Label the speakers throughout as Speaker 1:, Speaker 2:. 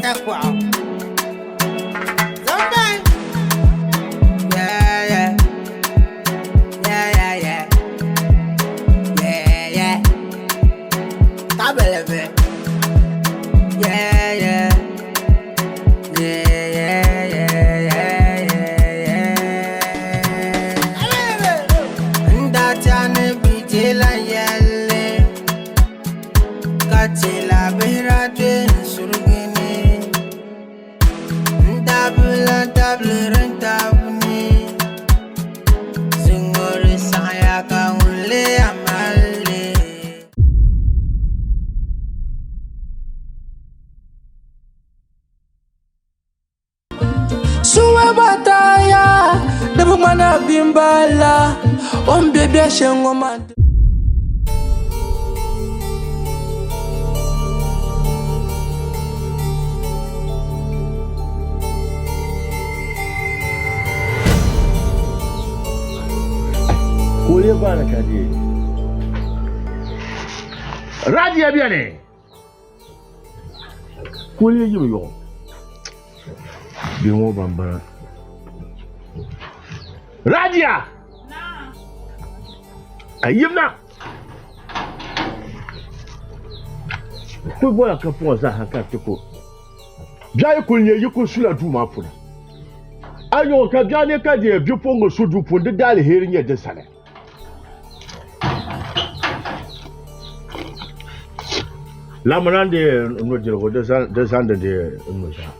Speaker 1: Takuɣu. Sometimes. Yeah, yeah. Yeah, yeah, yeah. Yeah, yeah. Tabili bi. Yeah, yeah. Yeah, yeah, yeah, yeah, yeah, yeah. N daa tɛha ni bɛ jeela yɛlli, ka teela bihira dwe n-surigi ni. N tabila tabiliri n tabu ni, Ziŋŋɔri saɣiya ka ŋun lee a mali li.
Speaker 2: Suwe bataya, di bi ŋmana bimbala, o ni be bɛ shɛm ŋɔ maa.
Speaker 3: Kuli gbaani ka di Radia beni Kuli yim yuɣu Bihi ŋɔ ban bala Radia A yimna Kuli bɔla ka puɣa zaaha ka ti ku Bia yi kuli nyɛ yi kuli sula duu maa puuni a nyɔŋ ka bia ne ka deei bipuɣiŋga su duu puuni di daaliheri nyɛ di sani. Lamina n-deei nudirigu di zandi deei nuzaa.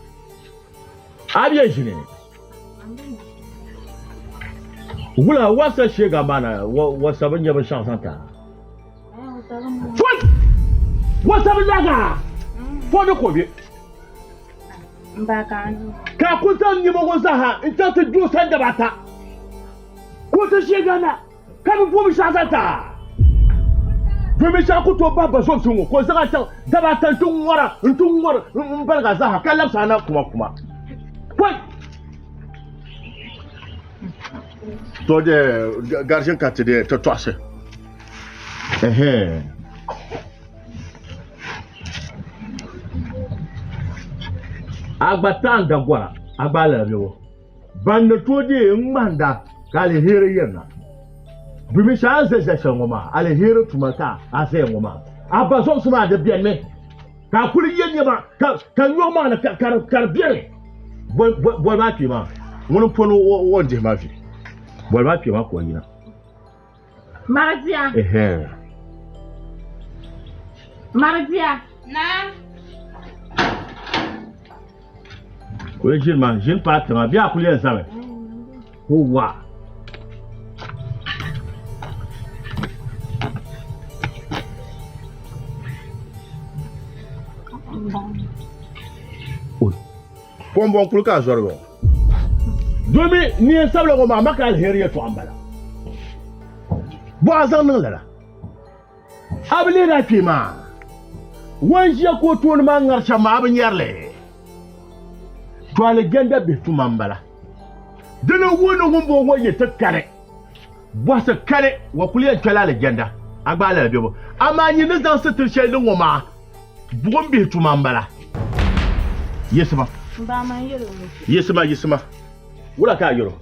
Speaker 3: A be ʒini wula wasa sheega maa na wasa bi nya binshɛɣu zaŋ ti a. Foi! Wasa bi laga! Fo ni ko be. Ka a ku zaŋ nɛma ŋɔ zaaha n-chaŋ ti du o sani daba ata, ka o ti ʒe Ghana ka bi bo binshɛɣu zaŋ ti a. Domin shɛɣu ku tooi bahi ba zomsi ŋɔ ka o zaŋ a chaŋ daba ata nti ŋɔra nti ŋɔri m-baligi a zaaha ka labisi a na kumakuma. Pɔi! To de garijin ka ti de ti tɔɣisi. Ɛhɛn. A gba taɣin dagɔra, a gba lala bɛ bo. Ban ni tooi deei n-ŋmahinda ka aliheri yirina. Domin shɛli a ni ʒe ʒe shɛli ŋɔ maa, aliheri tuma ka a ʒeya ŋɔ maa. A ba zomsi maa di benimi ka a kuli ye nɛma ka nyɔɣu maa ni ka di beni. Boli maa kpee maa, ŋuni m-poni o ni dihi ma vi. Boli maa kpee maa ka o yina.
Speaker 4: Mardia.
Speaker 3: Ehe.
Speaker 4: Mardia. Na.
Speaker 3: Kuli ʒini ma, ʒini paai tiŋa, bɛ a kuli yɛn zami. Ko wa. Kɔmbɔŋ kuli ka a zɔri yɔ. Domi neen sabila ŋɔ maa maka aliheri yɛtɔɣa m-bala. Bɔ a zaŋ niŋ lala? A bi lihiri a kpee maa? Ŋun ʒiya ka o tooni maa ŋari shɛm maa, a bi nyari li? To alijanda bihi tuma m-bala. Di ni wuhi ni ŋumbɔŋɔ ŋɔ yi ti kani, bɔhisi kani, wa kuli yɛn kpɛla alijanda, a gba a lala bebo. Amaa nyin ni zaŋ sitir shɛli niŋ ŋɔ maa, Buɣim bihi tuma m-bala. Yiɣisima.
Speaker 4: M ba man yɛl o mi.
Speaker 3: Yiɣisima, yiɣisima. Wula ka a yɛl o?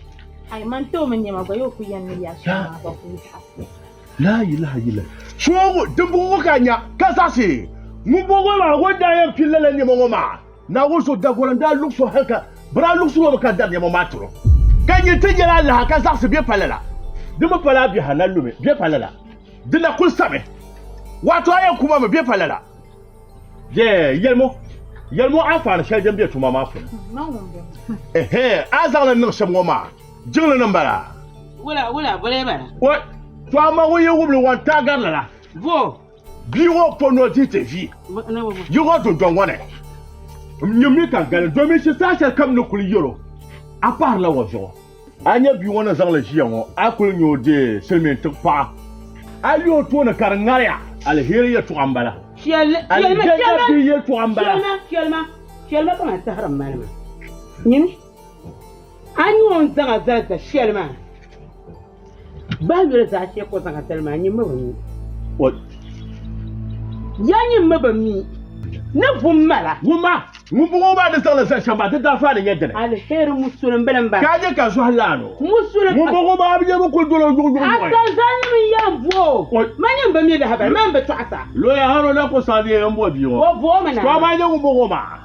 Speaker 4: Ai, man ti o mi nɛma gba, yɛ o ku yɛn ni ya shɛm maa gba ku zaɣisi.
Speaker 3: La ilaha illa. So ŋɔ, dimbɔŋɔ ŋɔ ka a nya ka zaɣisi. Ŋumbɔŋɔ maa, o ni daa yɛn pili lala nɛma ŋɔ maa, Naawuni so dagɔra n-daa luɣis o hal ka bɛ daa luɣis o mi ka dari nɛma maa tir o. Ka nyin ti nyɛla alaha ka zaɣisi bɛ pa lala. Di mi pala a biɛha na lumi bɛ pa lala. Di na kuli sami. Wato a yɛn kuma mi bɛ pa lala. Yɛ yɛlimo, yɛlimo anfaani shɛli din be tuma maa puuni. Ɛhɛn, a zaŋ li niŋ shɛm ŋɔ maa, jiŋli ni m-bala.
Speaker 5: Wula, wula, bole bala.
Speaker 3: Oi, to amaa ŋun yi wum li wan taai gari lala.
Speaker 5: Bo.
Speaker 3: Bia ŋɔ po ni o dihi ti vi yi ŋɔ dundɔŋ ŋɔ ni. N mi ka gali domin shi saha shɛli kam ni kuli yɛl o, a pahirila o zuɣu. A nya bia ŋɔ ni zaŋ li ʒiya ŋɔ, a kuli nya o deei silimiin tiŋ paɣa. A lihi o tooni ka di ŋariya, aliheri yɛltɔɣa m-bala. Alijana bia yɛltɔɣa m-bala.
Speaker 5: Chɛlima, chɛlima ka man tahiri m mali maa. Nyini, a nya o ni zaŋ a zali za shɛli maa, bahi yoli zaashee ka o zaŋ a zali maa, nyini mi bi mi. Ya nyini mi bi mi ni vum mala.
Speaker 3: Wumma! Ŋun bɔŋɔ maa ni zaŋli zali shɛm maa, di daanfaani nyɛ dini?
Speaker 5: Aliheri musulim bini m-bala.
Speaker 3: Ka a nyɛ ka zɔhi laan o.
Speaker 5: Musulim.
Speaker 3: Ŋun bɔŋɔ maa bi nyɛ bɛ kuli dol o yuɣuyuɣu
Speaker 5: A
Speaker 3: yuɣi.
Speaker 5: sanzalinim n-yɛn bo o. Man nyini bi mi lahibali, man bi tɔɣisa.
Speaker 3: Looya Haruna ku saɣi ni yɛn bo bia ŋɔ.
Speaker 5: O bo o mi na.
Speaker 3: To amaa nyɛ ŋun bɔŋɔ maa,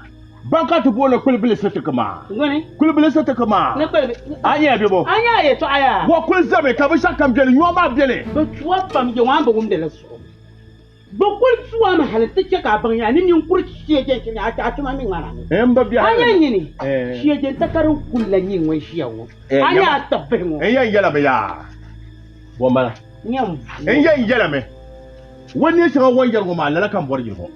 Speaker 3: ban ka ti booni kpulibilisitiki maa.
Speaker 5: Ŋuni?
Speaker 3: Kpulibilisitiki maa.
Speaker 5: Ni kpulibi.
Speaker 3: A nyɛ bɛ bo?
Speaker 5: A nyɛ a yɛtɔɣa yaa?
Speaker 3: Wɔ kuli zami ka binshɛɣu kam beni, nyɔɣu maa beni.
Speaker 5: Bɛ tua pam je ŋɔ a ni bi wumdi li zuɣu. Bɛ kuli tu a mi hali nti chɛ ka a baŋ yaa ni ninkuri shɛɛjɛn shɛli a tuma mi ŋmana ni.
Speaker 3: N bi biɛhi
Speaker 5: A nyɛ nyini
Speaker 3: Eh.
Speaker 5: shɛɛjɛn takari n-kuli la nyini ŋun ʒiya ŋɔ.
Speaker 3: Eh,
Speaker 5: A nyɛ
Speaker 3: nyama.
Speaker 5: a tibbihi ŋɔ.
Speaker 3: N yɛn yɛlimi yaa. Bɔ m-bala.
Speaker 5: Nyɛ m
Speaker 3: N yɛn yɛlimi. O ni shɛŋa o ni yɛli ŋɔ maa lala ka m bɔri yili ŋɔ.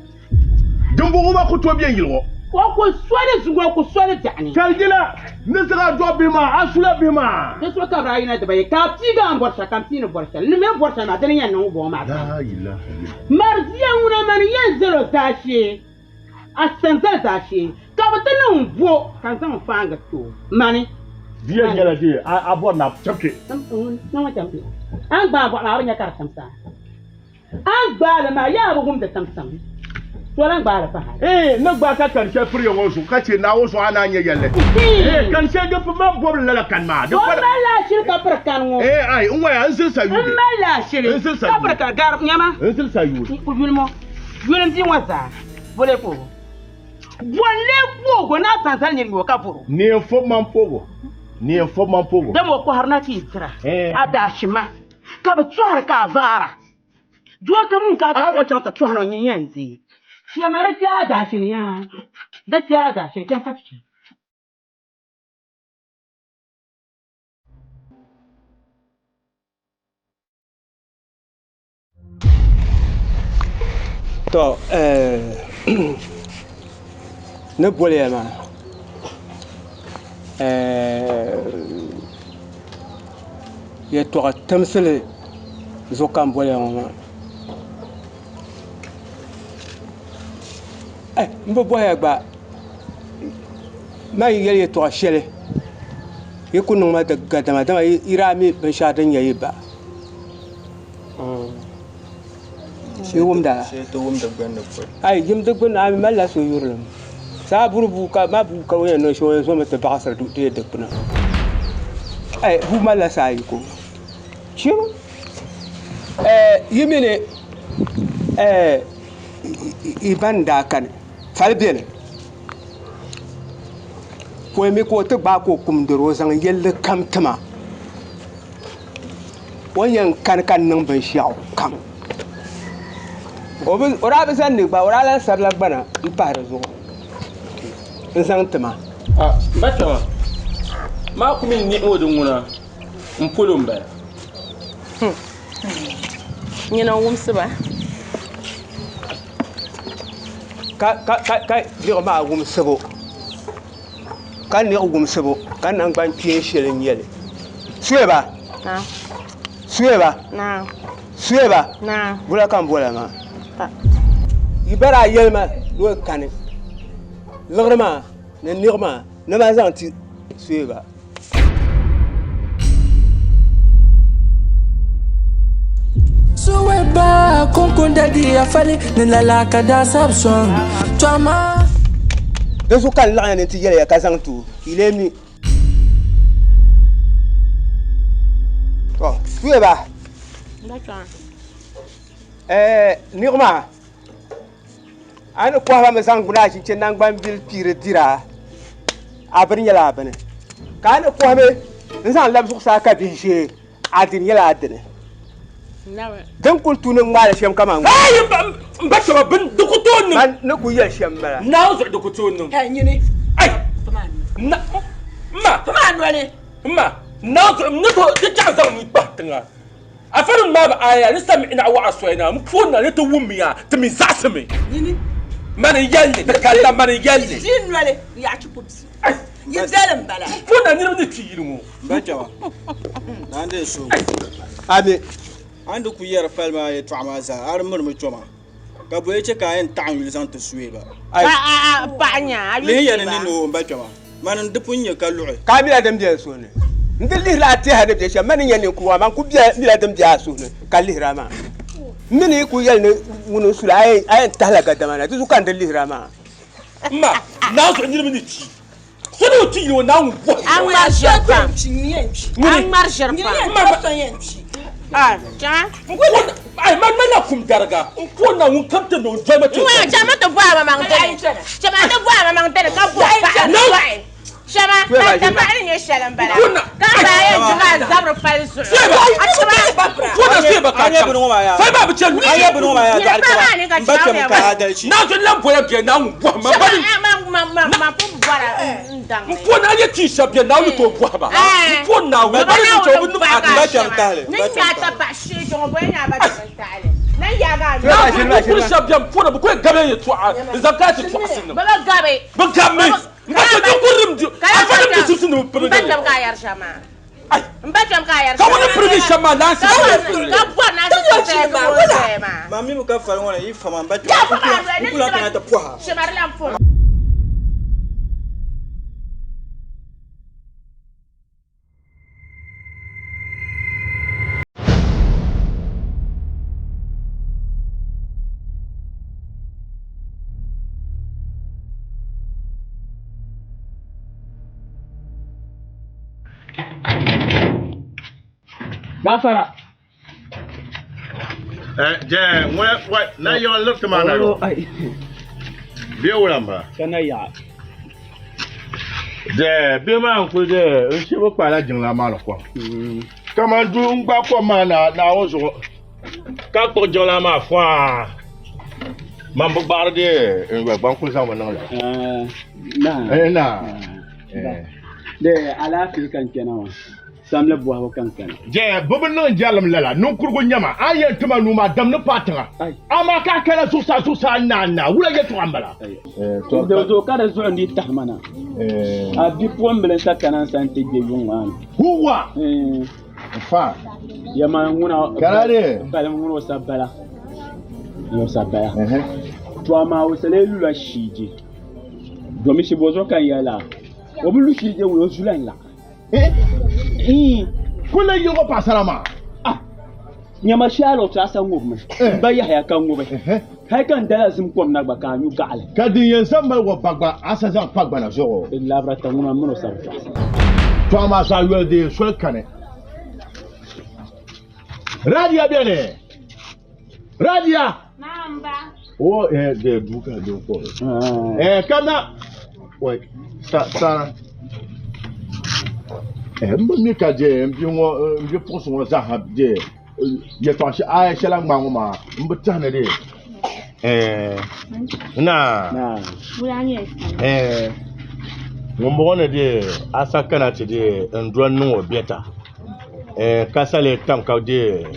Speaker 3: Dimbɔŋɔ maa ku tooi be n yili ŋɔ.
Speaker 5: O ku soli zuŋɔ, o ku soli biɛɣuni.
Speaker 3: Chɛligila ni zaŋ a dɔɣi bihi maa, a sula bihi maa.
Speaker 5: Di zuɣu ka bɛ daa yina dibayi, ka a piigi a ni bɔri shɛli, ka m pii ni bɔri shɛli. N ni mi bɔri shɛli maa, dini n-yɛn niŋ bɔŋɔ maa
Speaker 3: La ilaha illallah.
Speaker 5: Marzia ŋuna mani yɛn zal o zaashee, a sanzali zaashee, ka bɛ ti niŋ m bo, ka n zaŋ n faaŋa ti o. Mani.
Speaker 3: Di yɛn nyɛla di a bɔri ni a chaŋ kpe.
Speaker 5: N chaŋ kpe. A ni gbaai bɔɣu maa, a bi nya ka di tamsa a. A ni gbaai li maa, yaa a bi wumdi tamtam. To lan gbaai li pahi.
Speaker 3: Ee, n ni gbaai ka kani shɛli piri ya ŋɔ zuɣu, ka chɛ Naawuni zuɣu a naan nya yɛlli. Ee, kani shɛli din pun mali bɔbili lala kani maa, di
Speaker 5: O
Speaker 3: pala.
Speaker 5: malila ashili ka piri kani ŋɔ.
Speaker 3: Ee, ai, n waya, n zilisa yuuni.
Speaker 5: N malila ashili
Speaker 3: N zilisa
Speaker 5: ka piri
Speaker 3: yuuni.
Speaker 5: kani. Gari, nyama.
Speaker 3: N zilisa yuuni.
Speaker 5: Yuli ŋɔ, yuli m bia ŋɔ zaa, boli ka o Bo n-lee boog o ni a sanzali nir nyɛ o ka bɔr o?
Speaker 3: Ni n fo man pogo. Ni n fo man pogo.
Speaker 5: Dama o kɔhiri na ti yi dira
Speaker 3: Ee.
Speaker 5: a daashima, ka bɛ tɔhiri ka a vaara. Doo kam ŋun ka a o chaŋ ti tɔhiri o nyin yɛn deei. Fiɛma di kpe a daashini yaa, di kpe a daashini chaŋ ka ti chɛ.
Speaker 6: To ni boliya maa yɛltɔɣa timsili zuɣu ka n boliya ŋɔ maa n bi bohaya gba man yi yɛli yɛltɔɣa shɛli yi ku niŋ ma gadama dama yi daa mi binshaɣu din nyɛ yi ba Yi wumda? Ai yim di gbunni a mi malila suhuyurilim. Saa buri bua ka ma bua ka o yɛn niŋ shɛm o yɛn zomi ti baɣisiri di dikpuna. Ai bua malila saa yiko. Chim yi mi ni yi ba ni daa kani fali beni pɔi mi ka o ti gbaai ka o kumdiri o zaŋ yɛlli kam ti ma. O ni yɛn kani ka niŋ binshɛɣu kam o daa bi zaŋ li gba o daa lahi sabila gbana n pahi di zuɣu n zaŋ ti ma.
Speaker 7: M ba kpɛma, maa ku mi n niɣi o di ŋuna m polo m-bala.
Speaker 4: Nyina n-wumsi ba.
Speaker 6: Ka niɣi maa wumsibu ka niɣi wumsibu ka naŋgban kpeen shɛli n nyɛli sueba sueba sueba bula ka n bola maa yi bara a yɛli ma ni o kani liɣiri maa ni niɣi maa ni ma zaŋ ti sueba
Speaker 2: Suweba kunkun dadi afali ni lala ka daa sabi sɔŋ to amaa.
Speaker 6: Di zuɣu ka n laɣiya ni n ti yɛli ya ka zaŋ ti o, ka yi lee mi. Tɔ, Suweba, ɛɛ niɣi maa, a ni kɔhi ba mi zaŋ gbuni a chinchini naŋgbambili piiri dira, a bini nyɛla a bini. Ka a ni kɔhi mi n-zaŋ labi zuɣusaa ka bihi ʒee, a dini nyɛla a dini. Din kuli tu ni ŋmaali shɛm kaman
Speaker 7: Hey, m ba kpɛma bini di ku tooi niŋ.
Speaker 6: Man ni kuli yɛli shɛm m-bala.
Speaker 7: Naawuni zuɣu di ku tooi niŋ.
Speaker 8: Hey, nyini.
Speaker 7: Ai! Na, m ma.
Speaker 8: Pam a noli.
Speaker 7: M ma, Naawuni zuɣu n ni tooi di chaɣ zaŋ nuu kpahi tiŋa. Afa nim maa bi aaya ni sami'ina wa asɔyna m puuni na ni ti wummiya ti mi zaɣisimi.
Speaker 8: Nyini.
Speaker 7: Mani n-yɛli li, di kanila mani n-yɛli li.
Speaker 8: Di noli n-yaɣi chi ku bia. Yi viɛli m-bala.
Speaker 7: M puuni na niriba ni kpi yili ŋɔ.
Speaker 9: M ba kpɛma, naa n-deei suhigu.
Speaker 6: Ami.
Speaker 9: A ni di ku yɛri pali maa yɛtɔɣa maa zaa, a di mirimi kpɛma, ka bɔyi chɛ ka a yɛn taɣi n yuli zaŋ ti Suwɛba.
Speaker 4: Paɣa nya, a yuli
Speaker 9: Lihi ya ni
Speaker 4: Suwɛba.
Speaker 9: ni o, m ba kpɛma, mani n-di pun nyɛ ka luɣi.
Speaker 6: Ka a mila din be n suhu ni? N di lihirila a tɛha ni be shɛm, mani n-nyɛ ninkurigu maa, man ku mila din be a suhu ni ka lihir a maa. M mi ni yi ku yɛli ni ŋuni n-su li, a yɛn tahila gadama na, di zuɣu ka n di lihir a maa.
Speaker 7: M ma, naa zuɣu niriba ni kpi. So ni o ti yili o Naawuni bɔhi
Speaker 8: A ŋmari ʒiri pam. A ŋmari ʒiri pam.
Speaker 7: M ma,
Speaker 8: Chama.
Speaker 7: Ai, man malila kum dariga. N ku o Naawuni kam ti ni o doli ma ti
Speaker 8: Ŋɔ chama ti bɔhi a maŋ dini. Chama ti bɔhi a maŋ dini ka bɔhi paɣa bɔhi. Chama, ka tapaɣa ni nyɛ shɛli m-bala. Ka a baa yɛn ti maa zabiri pali zuɣu. A chama.
Speaker 7: Ka ŋuni pirigi shɛm maa laansi
Speaker 9: Maa mi bi ka fali ŋɔ ni yi fama n ba kpɛm n kula kana ti pɔha.
Speaker 2: Gafara.
Speaker 3: Je, ŋuna wa na yɛŋ liriti maa na yo. Bɛ wula m bala.
Speaker 2: Ka na yaɣa.
Speaker 3: Je, bɛ maa n kuli je n shɛbi kpaala jiŋla maa ni kom. Kaman du n gba kom maa na Naawuni zuɣu ka kpuɣi jiŋla maa fɔa. Man bi gbaɣiri de n gba n kuli zaŋ mi niŋ li.
Speaker 6: Na.
Speaker 3: Na.
Speaker 6: De alaafee ka n kpɛna maa. Samli bɔhibu ka n kana.
Speaker 3: Je, bɛ bi niŋ jɛrilim lala, niŋkurugu nyama, a yɛn ti ma nuu maa dam ni paai tiŋa, amaa ka a kana zuɣusaa zuɣusaa n-na n-na, wula yɛtɔɣa m-bala?
Speaker 6: Di zuɣu ka di zuɣu n-dii tahi ma na. A bipuɣimbila n-sa kana n sani ti gbe yuŋ maa ni.
Speaker 3: Huwa! Fa.
Speaker 6: Yɛma ŋuna
Speaker 3: Kana de.
Speaker 6: balim ŋuna o sa bala. O sa bala. To amaa o sa lee lula shiiji. Domin shi bɔzuɣu ka n yɛli laa. O bi lu shiiji ŋuna o zula n-la.
Speaker 3: Kuli yiɣi paɣasara maa.
Speaker 6: Ah, nyama shɛli o tɔɣisa ŋubimi n ba Yahaya ka ŋubi hali ka n dala zim kom na gba ka a nyu gaɣali.
Speaker 3: Ka din yɛn sa mali wa ba gba a sa zaŋ pa gbana zuɣu.
Speaker 6: Di labira ta ŋuna mini o sabi tɔɣisa.
Speaker 3: Tɔ amaa zaa yoli dee soli kani. Radia beni. Radia.
Speaker 4: Naam ba.
Speaker 3: O eh de duu ka doo kpɔɣi. Eh kana. Wai sa sa. Eh n bi mi ka je n bi ŋɔ n bi puɣusi ŋɔ zaaha je yɛltɔɣa shɛli aya shɛli a ŋmaa ŋɔ maa n bi tɛhi ni de eh na eh ŋun bɔŋɔ ni de a sa kana ti de n doli niŋ o bɛta eh ka sa lee tam ka de ka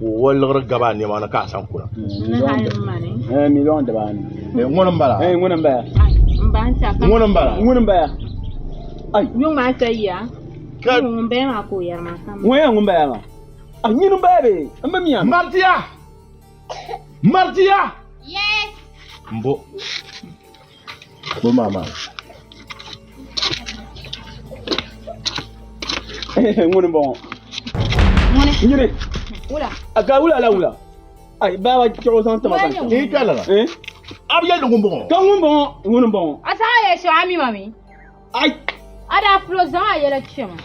Speaker 3: o woliɣiri gaba a nɛma ni ka a san kuna.
Speaker 6: Miliɔn dibaanu.
Speaker 3: Ŋuni m-bala?
Speaker 6: Ŋuni m-bala.
Speaker 3: Ŋuni m-bala?
Speaker 6: Ŋuni m-bala.
Speaker 4: Yuŋ maa sa yiya. Ŋun baya maa ka o yɛri maa kam.
Speaker 6: Ŋun yɛn ŋun baya maa. A nyini m-baya bee? M bi miya.
Speaker 3: Martiya! Martiya!
Speaker 4: Yes!
Speaker 3: Mbo. Bo maa maa.
Speaker 6: Ŋuni m-bɔŋɔ.
Speaker 4: Ŋuni.
Speaker 6: Nyini.
Speaker 4: Wula.
Speaker 6: A ka wula la wula. Ai baaba kpɛɣu zaŋ tima ka
Speaker 3: N kpɛri lala. A bi yɛli ni ŋun bɔŋɔ.
Speaker 6: Ka ŋun bɔŋɔ ŋuni m-bɔŋɔ.
Speaker 4: A saha yɛ shɛm a mi ma mi.
Speaker 6: Ai.
Speaker 4: A daa fulo zaŋ a yɛla kpɛ ma.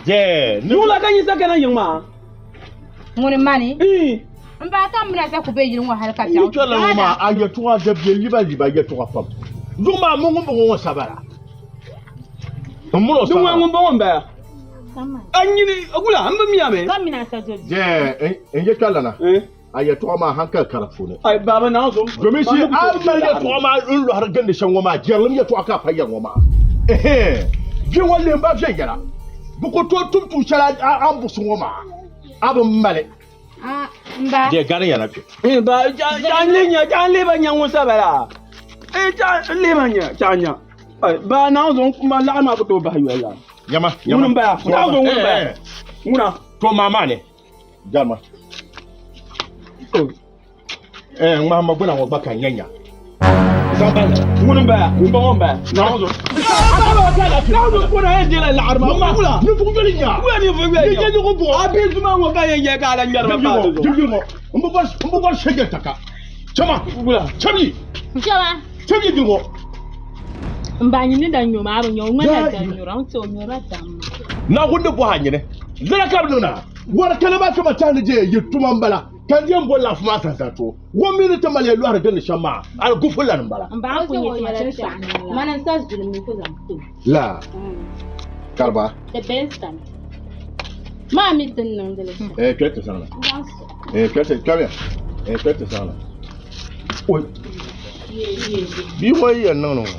Speaker 3: Jɛ.
Speaker 6: Yuŋ la ka nyisa kana yiŋ maa.
Speaker 4: Ŋuni mani. N baa ka mina sa ku be yili ŋɔ hali ka
Speaker 3: N
Speaker 4: biɛɣu.
Speaker 3: kpɛri lala ŋɔ maa a yɛltɔɣa dabiɛ liba liba yɛltɔɣa pam. Yuŋ maa mi ŋun bɔŋɔ ŋɔ sabara. N mini o
Speaker 6: Ni ŋun
Speaker 3: sabara.
Speaker 6: ŋun bɔŋɔ m-baya. A nyini wula n bi miya mi.
Speaker 4: Ka mina sa do di.
Speaker 3: Jɛ n yɛltɔɣa lana. A yɛltɔɣa maa hankali ka di puuni.
Speaker 6: Ai baaba naa zo.
Speaker 3: Domin shi a mali yɛltɔɣa maa n lɔhiri gindi shɛm ŋɔ maa jɛrilim yɛltɔɣa ka a pa yɛri ŋɔ maa. Bia ŋɔ lihim ba viɛnyɛla. Bɛ ku tooi tum tuun shɛli a ni buɣisi ŋɔ maa a bi mali.
Speaker 4: Mba.
Speaker 3: Jɛ gari yɛla kpɛ.
Speaker 6: Ba cha n lihi nya cha n lihi ba nya ŋun sa bala. Cha n lihi ba nya cha nya. Ba naa zo ma laɣa maa ku tooi bahi yoli la.
Speaker 3: Nyama
Speaker 6: nyama. Ŋuni m-baya. Naa zo ŋuni m-baya. Ŋuna.
Speaker 3: To maa maa ni. Jarma. Eh, ŋmahi ma gbuna ŋɔ gba ka n nya nya. Zaŋ ba lala.
Speaker 6: Ŋuni m-baya. Ŋun bɔŋɔ m-baya. Naa zo. Naa zo kuna yɛn jɛla laɣiri maa. Wula.
Speaker 3: Ninvuɣ yoli nya.
Speaker 6: Wula ninvuɣ yoli nya.
Speaker 3: Ni yɛligu bɔ.
Speaker 6: A bihi zuma ŋɔ ka yɛn yɛ ka a la ŋmɛri ma paai di zuɣu.
Speaker 3: Jibili ŋɔ. N bi bɔri shɛgɛli taka. Chama.
Speaker 6: Wula.
Speaker 3: Chami.
Speaker 4: Chama.
Speaker 3: Chami jibili ŋɔ.
Speaker 4: N ba nyini da nyo maa bi nyo, o ŋmanila da nyura, o ni ti o nyurila dam maa.
Speaker 3: Naawuni ni bɔhi a nyini, lala ka bɛ niŋ na? Wari kani maa kama tɛhi ni je yi tuma m-bala, ka n yɛn boli laɣifu maa zaŋ ti o. O mi ni ti mali ya lɔhiri gindi shɛm maa, aliguufulana m-bala.
Speaker 4: M ba, a ku nyɛ ti ma chini shɛɣu niŋ la.
Speaker 8: Mani n-sa zuli mi ku zaŋ ti o.
Speaker 3: La, kariba.
Speaker 8: The best time. Maa mi ti ni niŋdi li shɛm.
Speaker 3: Eh, kpɛri ti saŋ na. Eh, kpɛri ti, kpɛmiya. Eh, kpɛri ti saŋ na. Oi. Bia ŋɔ yi yɛn niŋ ni ŋɔ,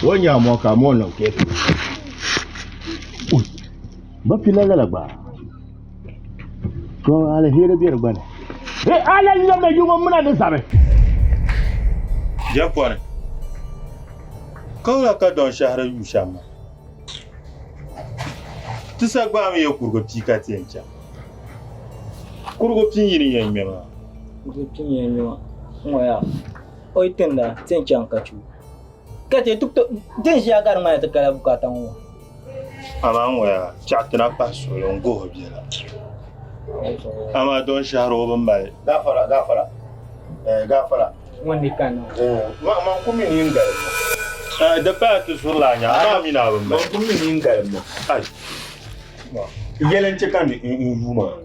Speaker 3: o ni nya a mɔɣu ka a mɔɣu niŋ kɛɛfi. Oi, ba pila lala gba. To aliheri be di gba ni. Hey, a lahi nyamda yi ŋɔ mini a ni zabi.
Speaker 10: Jɛpɔni, ka wula ka dɔn shɛhira yu shɛm maa? Ti sa gbaami ya kurigu pii ka ti yɛn chaŋ. Kurigu pin yini yɛn ŋmɛ maa.
Speaker 11: Kurigu pin yɛn ŋmɛ maa. N-ŋɔ yaa, o yi tinda ti yɛn chaŋ ka che o. Ka che ti ni ʒiya ka di ŋmanila ti kala bukaata ŋɔ maa.
Speaker 10: Amaa n-ŋɔ yaa, chaɣ ti na pahi suɣili n-guhi o biɛla. Amaa dɔn shɛhira o bi mali.
Speaker 6: Gaafara, gaafara, eh, gaafara.
Speaker 11: Ŋun ni kanna ŋɔ.
Speaker 6: Ma, man ku mi ni n galim ma.
Speaker 10: Eh, di paya ti zurila a nyaŋ, amaa mi ni a bi mali.
Speaker 6: Man ku mi ni n galim ma.
Speaker 10: Ai.
Speaker 6: Yɛli n-chɛ ka n yu maa.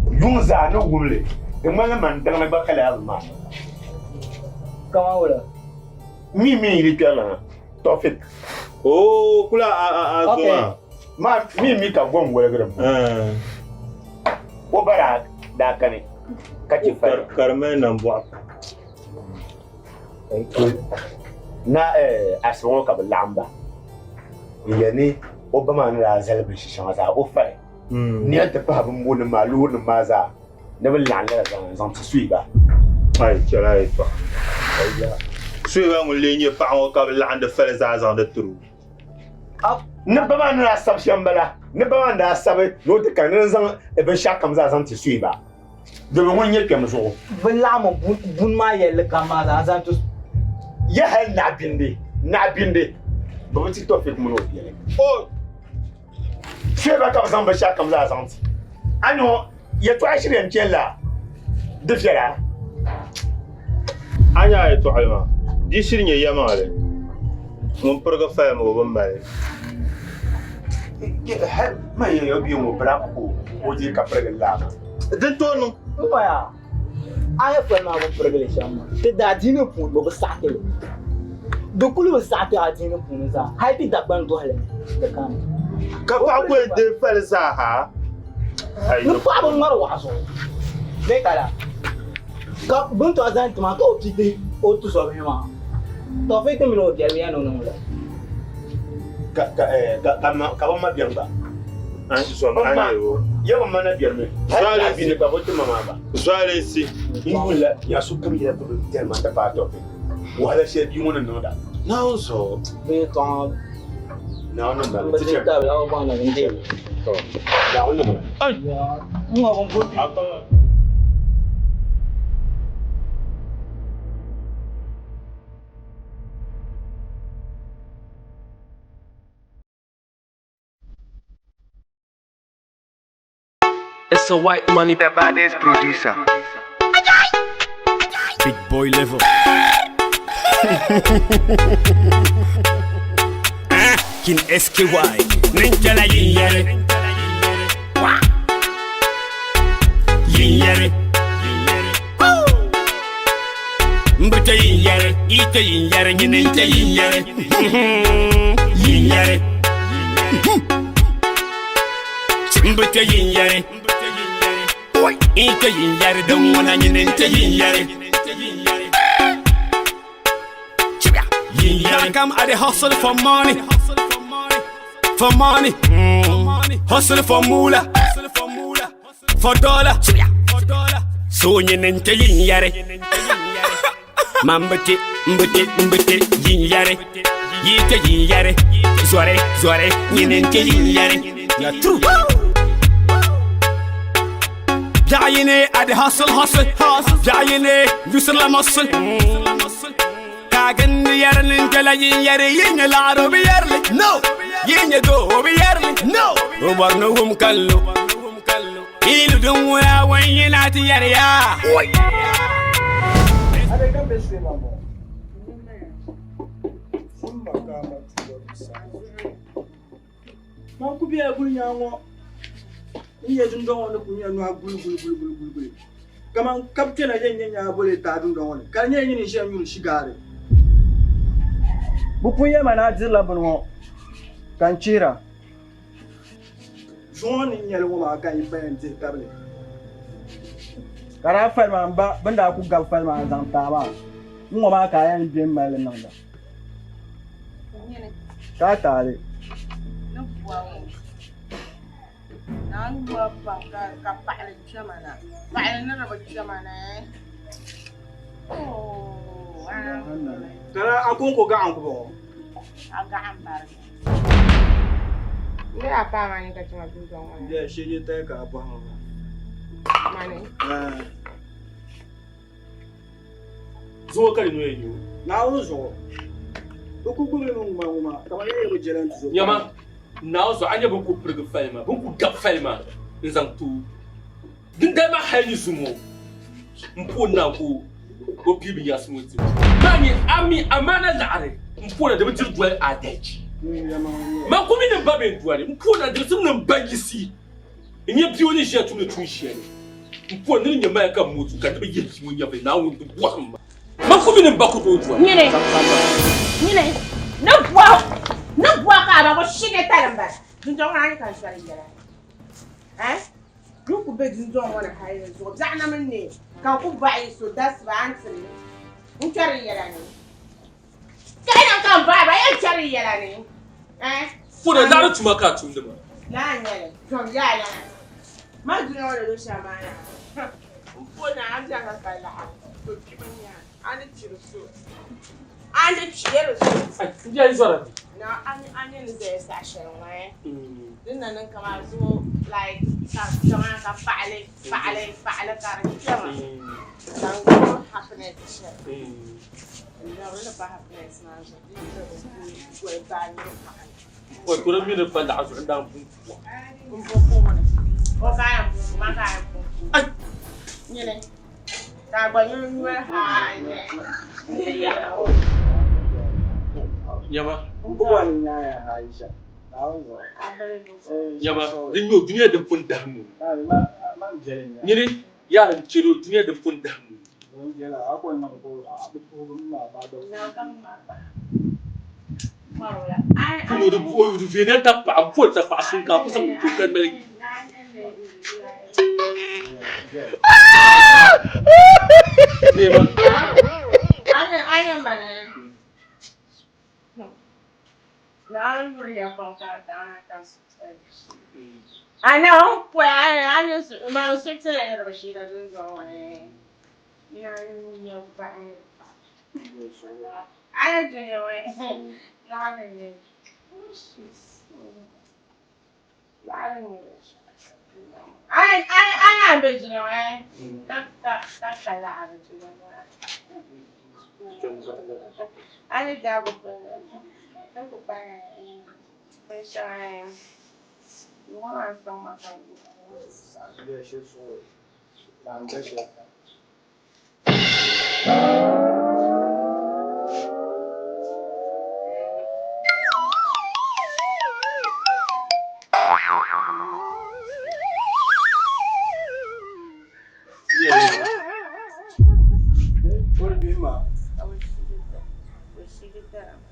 Speaker 6: Yuŋ zaa ni wum li, di ŋmanila man daŋ ni gba ka lala bi maa.
Speaker 11: Kaman wula?
Speaker 6: Mi mi yili kpɛrila na, Tɔfik.
Speaker 10: Oo, kula a a a zo maa.
Speaker 6: Ma mi mi ka gom woligiri m. O ba daa daa kani ka chɛ fali.
Speaker 10: Ka di mali nambɔɣu.
Speaker 6: Na asiba ŋɔ ka bɛ laɣim ba n-yɛli ni o ba maa ni daa zali binshɛ shɛŋa zaa o fali ni nti pahi bimbonim maa loorinim maa zaa ni bɛ laɣim lala zaŋ zaŋ ti Suiba.
Speaker 10: Ai, chɛli a yɛtɔɣa. Suiba ŋun lee nyɛ paɣa ŋɔ ka bɛ laɣindi fali zaa zaŋdi tiri o.
Speaker 6: Ni ba maa ni daa sabi shɛm m-bala. Ni ba maa ni daa sabi ni o ti kani ni n-zaŋ binshɛɣu kam zaa zaŋ ti Suiba. Domi ŋun nyɛ kpɛm zuɣu.
Speaker 11: Bɛ laɣimmi buni maa yɛlli kam maa zaa n-zaŋ ti.
Speaker 6: Ya hali naɣibindi, naɣibindi, bɛ bi ti Tɔfik mini o biɛli. O Suiba ka bɛ zaŋ binshɛɣu kam zaa zaŋ ti. A ni o yɛtɔɣa shiri yɛn chani la di viɛla?
Speaker 10: A nya a yɛtɔɣili maa, di shiri nyɛ yɛlimaŋli. Ŋun pirigi fali maa o bi mali.
Speaker 6: Hal man yɛn o bia ŋɔ bira ka o deei ka pirigi laa maa.
Speaker 10: Din tooi niŋ.
Speaker 11: M paya, a nya fali maa bini pirigi li shɛm maa, ti daadiini puuni bɛ bi saɣiti li. Di kuli bi saɣiti adiini puuni zaa, hal ti Dagbaŋ dɔhili ni di kani.
Speaker 10: Ka paɣa ku yɛn deei fali zaa ha?
Speaker 11: Ni paɣaba ŋmari waɣa zuɣu bee ka la ka bini tɔhi zani ti maa ka o piti o tuzɔbihi maa Tɔfiki mini o biɛli ya ni o niŋ la.
Speaker 6: Ka ka ka ka ma ka bɛ ma biɛri gba. Ya bɛ ma na biɛri mi. Hali bini gba bɛ ti ma maa gba.
Speaker 10: Zualinsi.
Speaker 6: N yuli la ya sokam yɛla ti bi tɛri ma ti paai Tɔfiki. Wahala shɛli bia ŋɔ ni niŋda.
Speaker 10: Naawuni zuɣu.
Speaker 11: Bee tɔŋ
Speaker 6: Naawuni n bala.
Speaker 11: Bi ti tabili a bɔŋ na bin deemi.
Speaker 6: Naawuni n bala.
Speaker 11: N ŋɔ bin bo.
Speaker 2: It's a white money.
Speaker 12: The baddest producer.
Speaker 2: Big boy level. Kin SKY. Ninjala yin yere. Wa. Yin yere. Mbute yin yere. Ite yin yere. Nyininte yin yere. Yin yere. Mbute yin yere. Ite yin yere. Din ŋuna nyininte yin yere. Yin yere. Come I dey hustle for money. For money. Hustle for moolah. For dollar. So nyininte yin yere. Mambute, mbute, mbute, yin yere. Yite yin yere. Zore, zore, nyininte yin yere. Ya true. Biɛɣu I dey hustle, hustle, hustle. Biɛɣu yini, yusirila muscle. Kaagindi yɛri ni n-kpɛla yin yɛri, yi nyɛ laɣiri o bi yɛri li. No! Yi nyɛ doo o bi yɛri li. No! O bɔri ni wum ka lo. Yi lu din ŋuna wan yina ti yɛri ya.
Speaker 9: Man ku bela gulinyaŋ ŋɔ n-nyɛ dundɔŋ ŋɔ ni ku nyɛ nɔhi guli guli guli guli guli guli kaman ka bɛ kpɛna yɛn nyɛ nyaaboli taai dundɔŋ ŋɔ ni ka di nyɛla nyini n-ʒiya nyuri shigaari. Bɛ pun yɛli ma ni a dirila bini ŋɔ ka n chihira. Zuŋɔ ni n-nyɛli ŋɔ maa ka n yi paya n-dihi tabili. Ka daa fali maa m ba bɛ ni daa ku gabi fali maa n-zaŋ taai maa ŋ-ŋɔ maa ka a yɛn be m-mali li niŋda. Ka a taali. Ka a kɔŋko gaɣa n-ku bɔŋɔ. Bɛ shee tali ka a bɔhi ma maa.
Speaker 7: Zuŋɔ ka di nɔya nyo.
Speaker 9: Naawuni zuɣu, bɛ ku gbubi li mi ŋuma ŋuma kaman yɛn yɛli bɛ jɛla n-ti zo pam.
Speaker 7: Nyama, Naawuni zuɣu, a nya bɛ ni ku pirigi fali maa, bɛ ni ku gabi fali maa n-zaŋ ti o. Dindali maa hali ni zuŋɔ, m poon naan ka o pii binyɛrisi ŋɔ ti. Maa nyɛ a mi amaana laɣiri m poon na di bi diri doli adachi. Man ku mi ni m ba bee n-doli m poon na dirisim ni m ba yiɣisi n-nyɛ bia o ni ʒiya tumdi tuun shɛli. M poon ni di nyɛ maya ka m mooi ka di bi yihi bia ŋɔ nyɛvili Naawuni di bɔhim ma. Man ku mi ni m ba ku tooi doli.
Speaker 8: Nyini, nyini, ni bɔhi, ni bɔhi ka a ba ku shige tali m-bala. Dundɔŋ maa ni ka n soli yɛla. Eh? N ku be dundɔŋ ŋɔ ni hali ni zuɣu biɛɣu na mini ne ka n ku baɣi yi so dasiba a ni tiri n kpɛri n yɛla ni. Kahi na ka n baɣi ba yɛn kpɛri n yɛla ni. Eh?
Speaker 7: Funa laɣiri tuma ka a tumdi maa.
Speaker 8: Laa n nyɛli, zom yaa lana. Ma dunia ŋɔ ni do shɛm maa yaa. N po ni a ni ka ka laɣiri to kpimi nya a ni chiri so. A ni chiri so.
Speaker 7: Ai, n bia yi zɔra mi.
Speaker 8: Na a ni a ni ni zaya saha shɛli ŋɔ eh. Din na niŋ kaman zuŋɔ like ka kaman ka paɣili paɣili paɣili ka di kpɛma ka n gbubi happiness shɛli n lɔri li pa happiness maa zuɣu di yi di goli baai nyuri paɣa ni.
Speaker 7: O kuri mi ni pa laɣa zuɣu n daa pun puwa.
Speaker 8: N bo puuni o ka yɛn pun pu man ka yɛn pun pu. Nyini ka a gba nyuli nyuli haa nyɛ.
Speaker 7: Nyama.
Speaker 9: N ku bɔri n nyaaya Aisha.
Speaker 7: Nyama din nyɛ o dunia din pun dahim o. Nyini yaara n chɛri o dunia din pun dahim o. Pun o di o di veenɛli ta paɣa m poli ta paɣa suŋ ka a ku zaŋ o ka mali.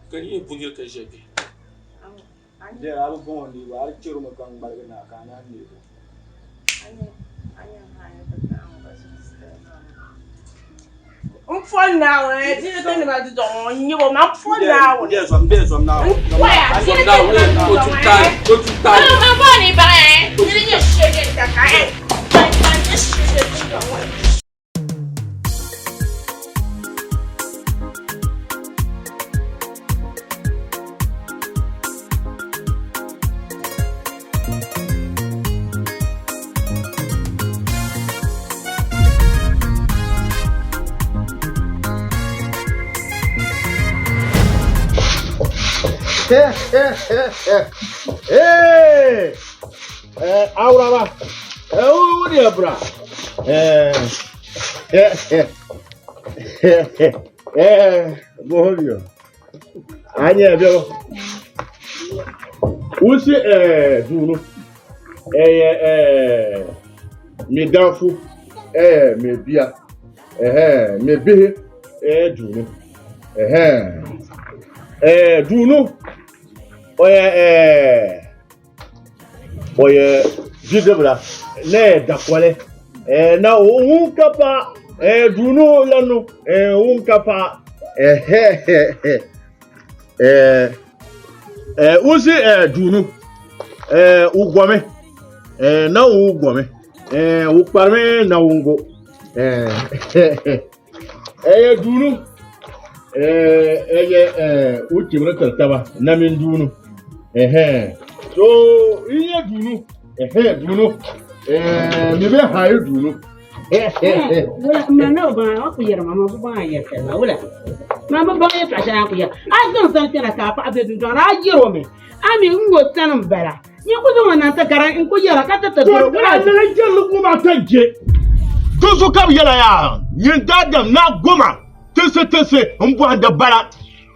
Speaker 7: Ka yi yɛn puuni ka ʒiya bihi.
Speaker 8: N po Naawuni di ni ti nima di dɔŋ ŋɔ n nyɛ o ma n po Naawuni n poya di ni ti nima di dɔŋ ŋɔ n bo ni baŋ ni di nyɛ shege ta ka ban ban di shege di dɔŋ ŋɔ.
Speaker 3: Hey! Awuraba, wo deɛ bra. Mo ho bio. Anyɛ bio. Wosi ɛɛ duu no ɛyɛ ɛɛ me danfo ɛyɛ me bia ɛhɛn me bihi ɛyɛ duu no ɛhɛn ɛɛ duu no ɔyɛ ɛɛ ɔyɛ bidibila na yɛ dakɔlɛ ɛɛ na ohun kapa ɛɛ duu no la no ɛɛ ohun kapa ɛhɛhɛhɛ. ɛɛ ɛɛ wosi ɛɛ duu no ɛɛ wogɔmi ɛɛ na wogɔmi ɛɛ wokparimi na wongo ɛɛ ɛyɛ duu no ɛɛ ɛyɛ ɛɛ wotibiri tiri taba na min duu no ɛhɛn so iye duu no ɛhɛn duu no ɛɛ mi bɛ ha ye duu no.
Speaker 5: Ma na o baŋ a ku yɛri ma ma bi baŋ a yɛri shɛli maa wula ma bi baŋ yɛltɔɣa shɛli a ku yɛri a zaŋ sani kpɛna ka a paɣa be dundɔŋ ni a yɛri o mi a mi n ŋɔ sani n bala nyɛ ku zaŋ o na n ti gari n ku yɛra ka ti ti doro wula
Speaker 3: a nana jɛlli ŋɔ maa ka je dinzuɣu ka bi yɛla yaa nyin daadam naa goma tinsi tinsi n bɔhindi bala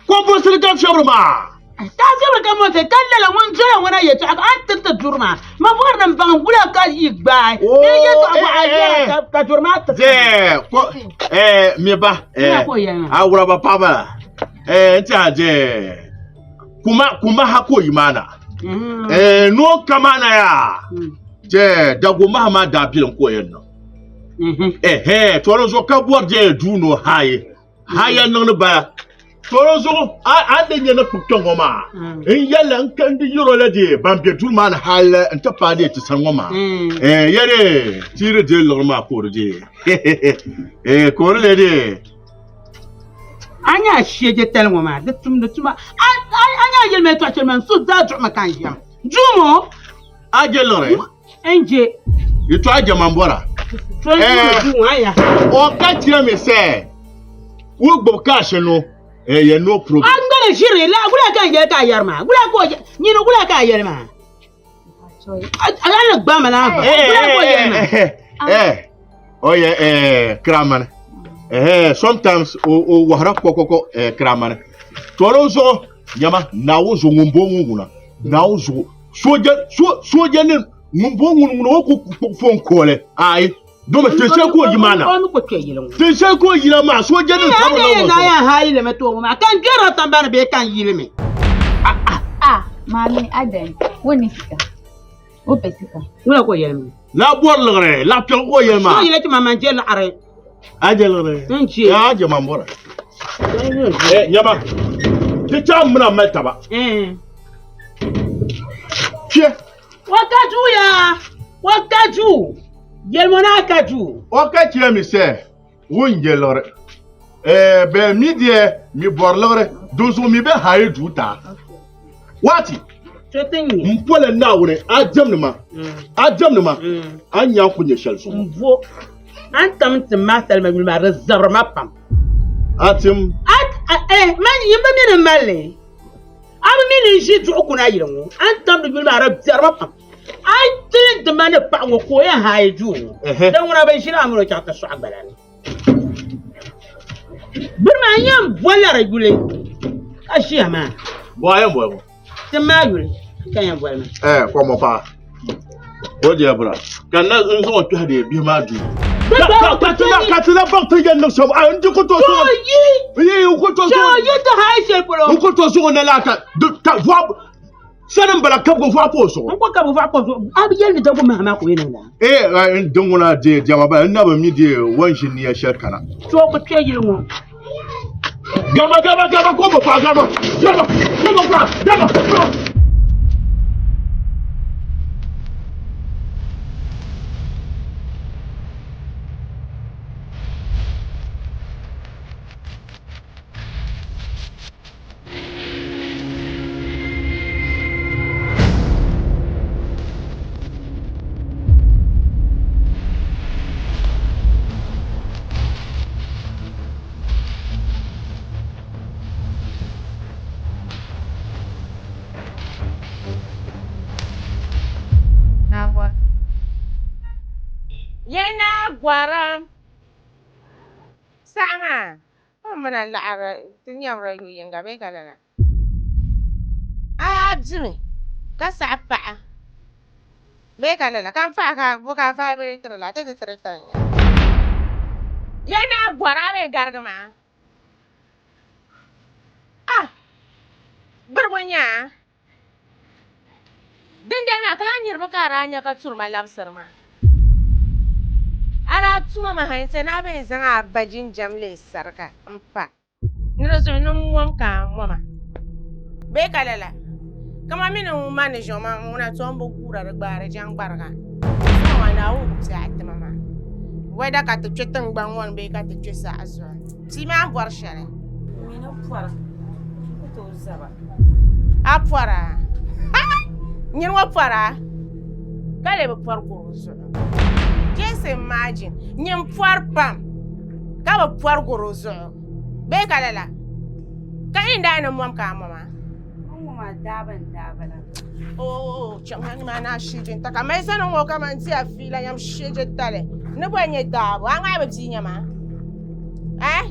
Speaker 3: ko burisili ka fiɛbiri maa
Speaker 5: Ka fiɛbiri ka mɔti ka lala ŋun dola ŋuna yɛltɔɣa ka a ni tiriti duri maa ma bɔri ni n baŋ wula ka yi gbaai bee yɛltɔɣa bɔ a yɛra ka duri maa ti
Speaker 3: ko mi ba awuraba paɣaba la n ti a je kuma kuma ha ko yi maana no kama na ya je dago maha ma daa bilim ko yɛn no to zuɣu ka bɔri je duu no hayi haya niŋdi baya to di zuɣu a ni nyɛ ni kpuɣi kpɛŋ ŋɔ maa n yɛlli n ka n di yɛro la dee ban bɛ duri maa ni hali n ti paai dee ti sani ŋɔ maa ya dee ti yi di deei liɣiri maa ka o di dee ka o di lee dee
Speaker 5: a nya a shɛje tali ŋɔ maa di tumdi tuma a nya a yɛli ma yɛltɔɣa shɛli maa n suhu zaa duɣimi ka n ʒiɛm duumo
Speaker 3: a je liɣiri
Speaker 5: n je
Speaker 3: yɛtɔɣa jɛma n bɔra o ka chɛ mi sɛ o gbubi kashi no yɛ no problem.
Speaker 5: A ŋmɛli ʒiri la wula ka n yɛli ka a yɛri maa wula ka o nyini wula ka a yɛli maa a ni gba ma naa ba wula ka o yɛli
Speaker 3: maa. O yɛ kiramani sometimes o wahara kɔkɔkɔ kiramani to di zuɣu nyama Naawuni zuɣu ŋun bo ŋun ŋuna Naawuni zuɣu sooja ni ŋun bo ŋun ŋuna o ku kpuɣi fon kooli ayi domi tinshɛli ka o yi maa na tinshɛli ka o yina maa sooja nim sabiri na ŋɔ
Speaker 5: zuɣu. Na ha yili mi to maa kan gbɛrila sambani bee kan yili mi.
Speaker 4: Ah, maame adan, wo ni sika. Wo pɛ sika.
Speaker 5: Wula ka o yɛli mi.
Speaker 3: La bɔri liɣiri, la piɛɣu ka o yɛli maa.
Speaker 5: So yɛli ti ma man je liɣiri.
Speaker 3: A je liɣiri.
Speaker 5: N je.
Speaker 3: A je man bɔra. Eh, nyama. Ti chaŋ muna mali taba. Kpɛ.
Speaker 5: Wakaju ya. Wakaju. Yɛlimo ni akaju.
Speaker 3: O ka chɛ mi sɛ ŋun je liɣiri. Eh, bɛ mi deɛ mi bɔri liɣiri dinzuɣu mi bɛ hayi duu taa. Waati. N pola Naawuni a jɛmdi ma a jɛmdi ma a ni nya n ku nyɛ shɛli zuɣu.
Speaker 5: N bo a ni tam n tim maa salima yuli maa di zabiri ma pam.
Speaker 3: A tim.
Speaker 5: A eh man yin bi mi ni n mali li a bi mi ni n ʒi duɣu kuna yili ŋɔ a ni tam di yuli maa di biɛri ma pam a yi tili n ti ma ni paɣa ŋɔ ka o yɛn haai duu ŋɔ din ŋuna bi ʒili a mini o chaŋ ti sɔɣi gbala ni. Bini maa n yɛn bolila di yuli ka ʒiya maa.
Speaker 3: Bɔ a yɛn boli ŋɔ?
Speaker 5: Ti maa yuli ka yɛn boli maa.
Speaker 3: Ɛɛ kɔmɔ paɣa o diya bira ka n na n zaŋ o kpɛhi di bihi maa duu. Ka ti na ka ti na baŋ ti yɛn niŋ shɛm a n di ku tooi sɔŋ.
Speaker 5: Yi
Speaker 3: n ku tooi sɔŋ.
Speaker 5: Yi ti haai shɛli polo.
Speaker 3: N ku tooi sɔŋ na laa ka ka vɔɣu sani n bala kabigi vɔɣu pa o zuɣu.
Speaker 5: N ku kabigi vɔɣu pa o zuɣu a bi yɛli ni dagu maha maa ka o yɛn niŋ laa.
Speaker 3: Ee n din ŋuna dee diɛma bala n na bi mi dee o ni ʒi nia shɛli kana.
Speaker 5: To ku kpe yili ŋɔ.
Speaker 3: Gama gama gama ko mo pa gama gama ko mo pa gama gama.
Speaker 8: Yɛna gɔrim saha maa O mini a laɣiri ti nyɛmri yu yiŋga bee ka lala? A dimi Ka saɣi paɣa bee ka lala ka n paɣa ka bo ka vibrate la ti di tiri tani. Ya naa bɔri a bee garigi maa. Ah! Gbirigu n-nyɛ a. Dindali maa ka a niriba ka a daa nya ka turi ma labisiri ma. A daa tuma ma ha n-ti ni a bee zaŋ a ba jinjam leei sarika m-pa. Ni di zuɣu ni m mom ka a moma bee ka lala? Kaman mi ni ŋun ma ni ʒiɛɣu maa ŋuna to m bi guura di gbaari jɛŋgbariga. Zuŋɔ maa Naawuni ku ti a tima maa. Wɛda ka ti kpe tiŋgbani ŋɔ ni bee ka ti kpe saha zuɣu. Tia maa bɔri shɛli.
Speaker 12: M mi ni pɔra n ku tooi zaba.
Speaker 8: A pɔra? Hai! Nyini ŋɔ pɔra ka lee bi pɔri guri o zuɣu. Just imagine, nyin pɔri pam ka bi pɔri guri o zuɣu. Bee ka lala? Ka yin daa ni mom ka a moma?
Speaker 12: N mom a daaba n daa bala.
Speaker 8: Oo, chaŋ ha nimaa ni a sheeje n-ta ka mali sani ŋɔ kaman di a fiila nyam sheeje tali ni bɔ n-nyɛ daabu. A ŋmaai bi bia nyama? Eh?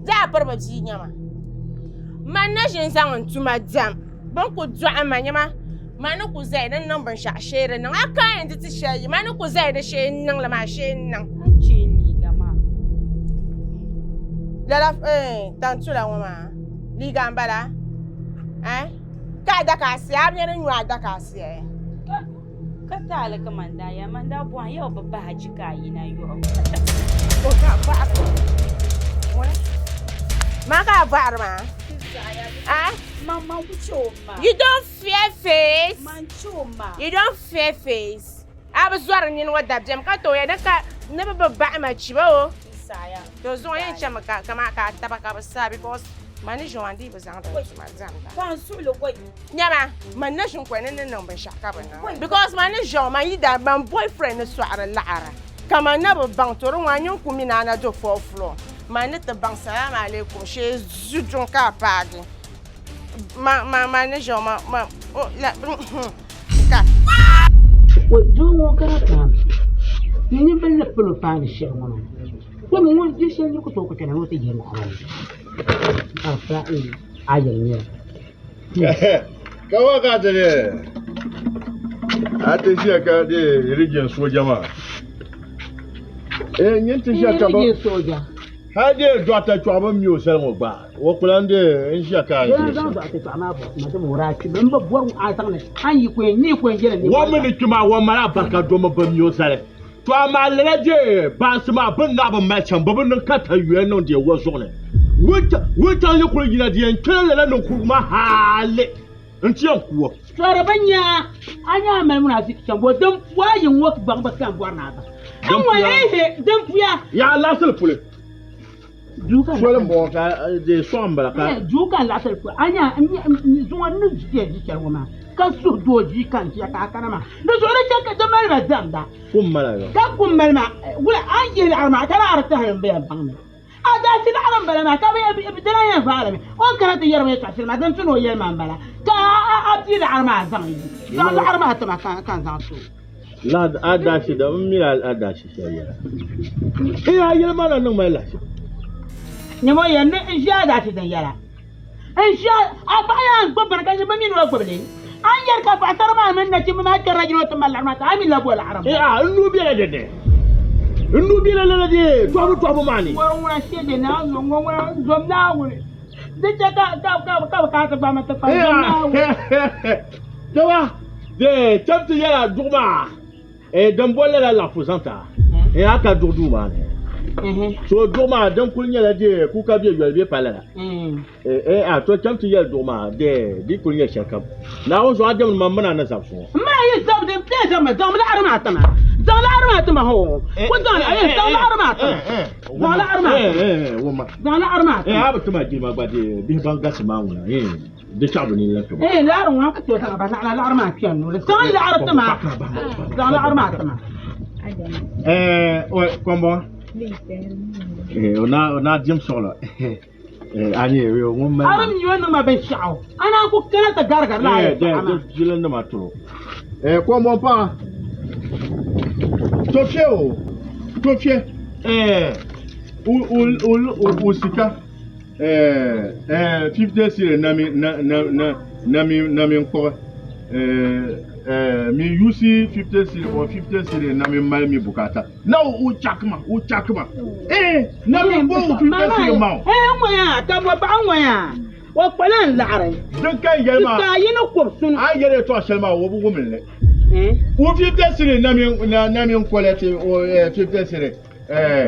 Speaker 8: Di a piri bi bia nyama? Man na ʒini zaŋ n tuma diɛm bɛ ni ku dɔɣi ma nyama man ni ku zaya ni n niŋ binshɛɣu shee di niŋ. A ka yɛn di ti shɛli yi man ni ku zaya di shee n niŋ li maa shee n niŋ.
Speaker 12: A ni chɛ n liiga maa.
Speaker 8: Lala tantula ŋɔ maa liiga m bala eh ka a dakaasiya a bi nya ni nyu a dakaasiya eh.
Speaker 12: Ka taali ka man daa ya man daa bɔhim ya o bi bahi achi ka a yina yɔɣu.
Speaker 8: O ka a bɔhiri maa ka a bɔhiri maa eh.
Speaker 12: Man man ku chɛ o ma.
Speaker 8: You don't fear face.
Speaker 12: Man chɛ o ma.
Speaker 8: You don't fear face. A bi zɔri nini ŋɔ dabiɛm ka tooi ya ni ka ni bi bi bahi ma chiba o. To zuŋɔ yɛn chɛmi ka kaman ka a taba ka bi sa because man ni ʒiŋɔ n dii bi zaŋdi n tuma diɛmda. Nyama man na ʒini kɔli ni ni niŋ binshɛɣu ka bi niŋ because man ni ʒiɛŋɔ man yi daa man boyfriend ni sɔɣiri laɣiri ka man na bi baŋ to di ŋɔ a nyin ku mi ni a na do fourth floor man ni ti baŋ salaam alaikum shee zuduŋ ka a paagi man man man ni ʒiɛŋɔ man man o la ka.
Speaker 5: Doo ŋɔ kana ti ni nimbili ni palo paani shɛli ŋɔ maa kpɛma ŋɔ di shɛli ni ku tooi ku kpɛna ni o ti yɛli a a yɛli nyɛla
Speaker 10: Ka wa ka ti di a ti ʒiya ka di rijin soja maa eh nyin ti ʒiya ka ba ha de dɔkta chɔɣu bi mi o sali ŋɔ gba o kula n de n ʒiya ka wa mi ni kpi maa wa mali abarika domi bi mi o sali to amaa lala je baansi maa bin naɣ bi mali chaŋ bi bi niŋ katayuya niŋ deei wa zuɣu ni wuntaŋ yi kuli yina di yɛn kpela lala niŋkurugu maa hali n ti yɛn ku o.
Speaker 5: Tɔri bi nya a nya a mali munafiki chaŋ bo din puya yi ŋɔ gbaŋ bi kan bɔri ni a baŋ.
Speaker 3: Din puya.
Speaker 5: Ehe din puya.
Speaker 3: Yaa laɣisili puli. Soli n bɔŋɔ ka di sɔŋ n bala ka.
Speaker 5: Duu ka n laɣisili puli a nya zuŋɔ ni ʒiya ʒi shɛli ŋɔ maa ka suhu doo ʒii ka n ʒiya ka a kana maa di zuɣu di chɛ ka di mali ma diɛmda.
Speaker 3: Kum mala yo.
Speaker 5: Ka kum mali ma wula a ni yihi laɣiri maa ka laɣiri tahili n bi yɛn baŋ mi. A daa ti laɣiri n bala maa ka bi di lan yɛn vaari mi o ni kana ti yɛri ma yɛltɔɣa shɛli maa din tu ni o yɛli ma n bala ka a bia laɣiri maa zaŋ yi zaŋ laɣiri maa ti ma ka n zaŋ ti o.
Speaker 3: A daachi da n mi a daachi shɛli yɛla. Ee a yɛli ma na niŋ ma lahichi.
Speaker 5: Nyama o yɛli ni n ʒi a daachi din yɛla. N ʒi a paɣa yaa n gbubi bini ka nyɛ bɛ mi ni o gbubi li. A ni yɛli ka paɣasara maa mini nachimba maa kpɛrina jina o ti mali laɣiri maa ti a mi lahi bo laɣiri
Speaker 3: m-bala. Ee a n nuu bela di ni. N nuu bela lala di tɔhibu tɔhibu maa ni.
Speaker 5: Ŋɔ ŋuna sheje naa zo ŋɔ ŋuna zom Naawuni. Di chɛ ka ka ka ka bɛ kana ti gbaai ma ti kpa zom Naawuni.
Speaker 3: Taba de chɛm ti yɛla duɣu maa din boli lala laɣifu zaŋ ti a eh a ka duɣu duu maa ni so duɣu maa din kuli nyɛla de kuka bɛ yoli bɛ pa lala eh eh a to chɛm ti yɛli duɣu maa de di kuli nyɛ shɛli kam Naawuni zuɣu a dimni ma m mini a ni zabi suŋɔ.
Speaker 5: M ma yi zabi din bɛ zaŋ ma zaŋ laɣiri maa ti ma zaŋ laɣiri maa ti ma hoo ku zaŋ li eh zaŋ laɣiri maa ti ma zaŋ laɣiri maa ti ma zaŋ laɣiri maa ti ma
Speaker 3: eh a bi ti ma jilima gba de bihi ban galisi maa ŋuna eh Di chaɣ bi nini la tuma.
Speaker 5: Ee, laɣiri ŋɔ ka tooi zaŋ ba naɣila laɣiri maa kpɛri noli. Zaŋ laɣiri ti ma. Zaŋ laɣiri maa ti ma.
Speaker 3: Ee, oi, kɔmbɔ. Ee, o na o na diɛm sɔɣila. Ee, a nyɛ o ŋun mali.
Speaker 5: A bi mi o niŋ ma binshɛɣu. A naan ku kana ti garigari la a yɛltɔɣa maa.
Speaker 3: Ee, jilinima turo. Ee, kɔmbɔ paɣa. Tofie o, tofie. Ee, o o o o sika. 50 siri nami na na na nami nami n kpuɣi Mi yusi 50 cedi or 50 cedi na mi mali mi bukata. Na o chakma, o chakma. Eh, na mi bo o 50 cedi ma.
Speaker 5: Eh, ŋɔ ya, ka bo paɣa ŋɔ ya. O kpala n laɣiri.
Speaker 3: Din ka n yɛli maa.
Speaker 5: Ka yi ni kɔbi sunu.
Speaker 3: A yɛli yɛltɔɣa shɛli maa o bi wum li. O 50 cedi na mi na na mi collect o 50 cedi. Eh,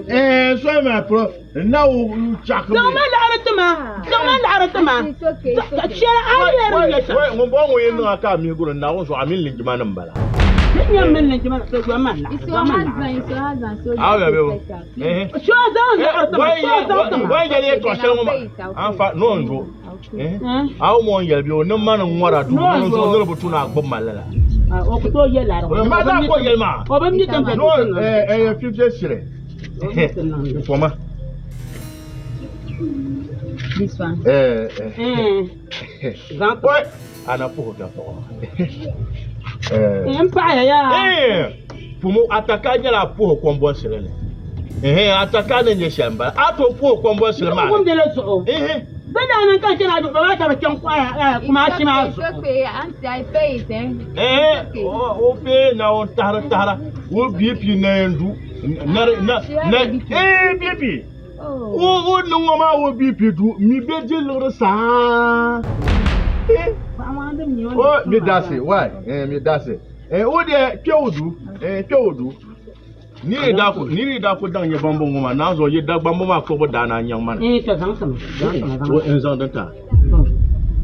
Speaker 3: eh, so ma pro na o chakma.
Speaker 5: Zaŋma laɣiri ti ma. Zaŋma laɣiri ti ma. Shɛli a yɛri yɛ shɛm.
Speaker 3: Wai, ŋun bɔŋɔ ŋun yɛn niŋ a ka a mihigiri Naawuni zuɣu a mini linjima nim bala.
Speaker 5: Ti nyɛ mini linjima nim so zaŋma laɣiri. Zaŋma laɣiri.
Speaker 3: Awo ya bebo. Eh.
Speaker 5: So zaŋ laɣiri ti ma. So zaŋ ti ma.
Speaker 3: Wai yɛli yɛltɔɣa shɛli ŋɔ maa. An fa no n zo. Awo mo n yɛli bɛ o ni ma ni ŋɔra duu ni zuɣu niriba tu na gbubi ma lala.
Speaker 5: O ku tooi yɛli laɣiri.
Speaker 3: Ma zaa ko yɛli maa.
Speaker 5: O bi mi din bɛ
Speaker 3: No eh eh 50 cedi. Foma.
Speaker 5: This one.
Speaker 3: Eh eh.
Speaker 5: Zaŋ
Speaker 3: Wai ana puhi ka tɔɣɔ. Eh.
Speaker 5: N paɣaya yaa.
Speaker 3: Eh. Pumu ataka nyɛla puhi kɔmbɔnsili ni. Eh ataka ni nyɛ shɛli m-bala. A to puhi kɔmbɔnsili maa.
Speaker 5: Wumdi li zuɣu.
Speaker 3: Eh.
Speaker 5: Bɛ daa niŋ ka chana ba maa ka bɛ chaŋ Kumasi maa
Speaker 4: It's
Speaker 5: zuɣu.
Speaker 4: okay, auntie, I pay it, eh?
Speaker 3: Eh o pe na o tahara tahara o BP na yɛn du na na na eh BP.
Speaker 4: Oh.
Speaker 3: O o niŋ ŋɔ maa o BP du mi bɛ di liɣiri saa. Eh. O mi daasi wai eh mi daasi. Eh o deɛ kpɛ o du eh kpɛ o du. Ni yi daa ku ni yi daa ku daŋ nyɛ bambo ŋɔ maa naan zuɣu yi Dagbambo maa kpuɣibu daa naan nyaŋ ma ni.
Speaker 5: Eh to zaŋ sima zaŋ sima zaŋ.
Speaker 3: O n zaŋ din ta.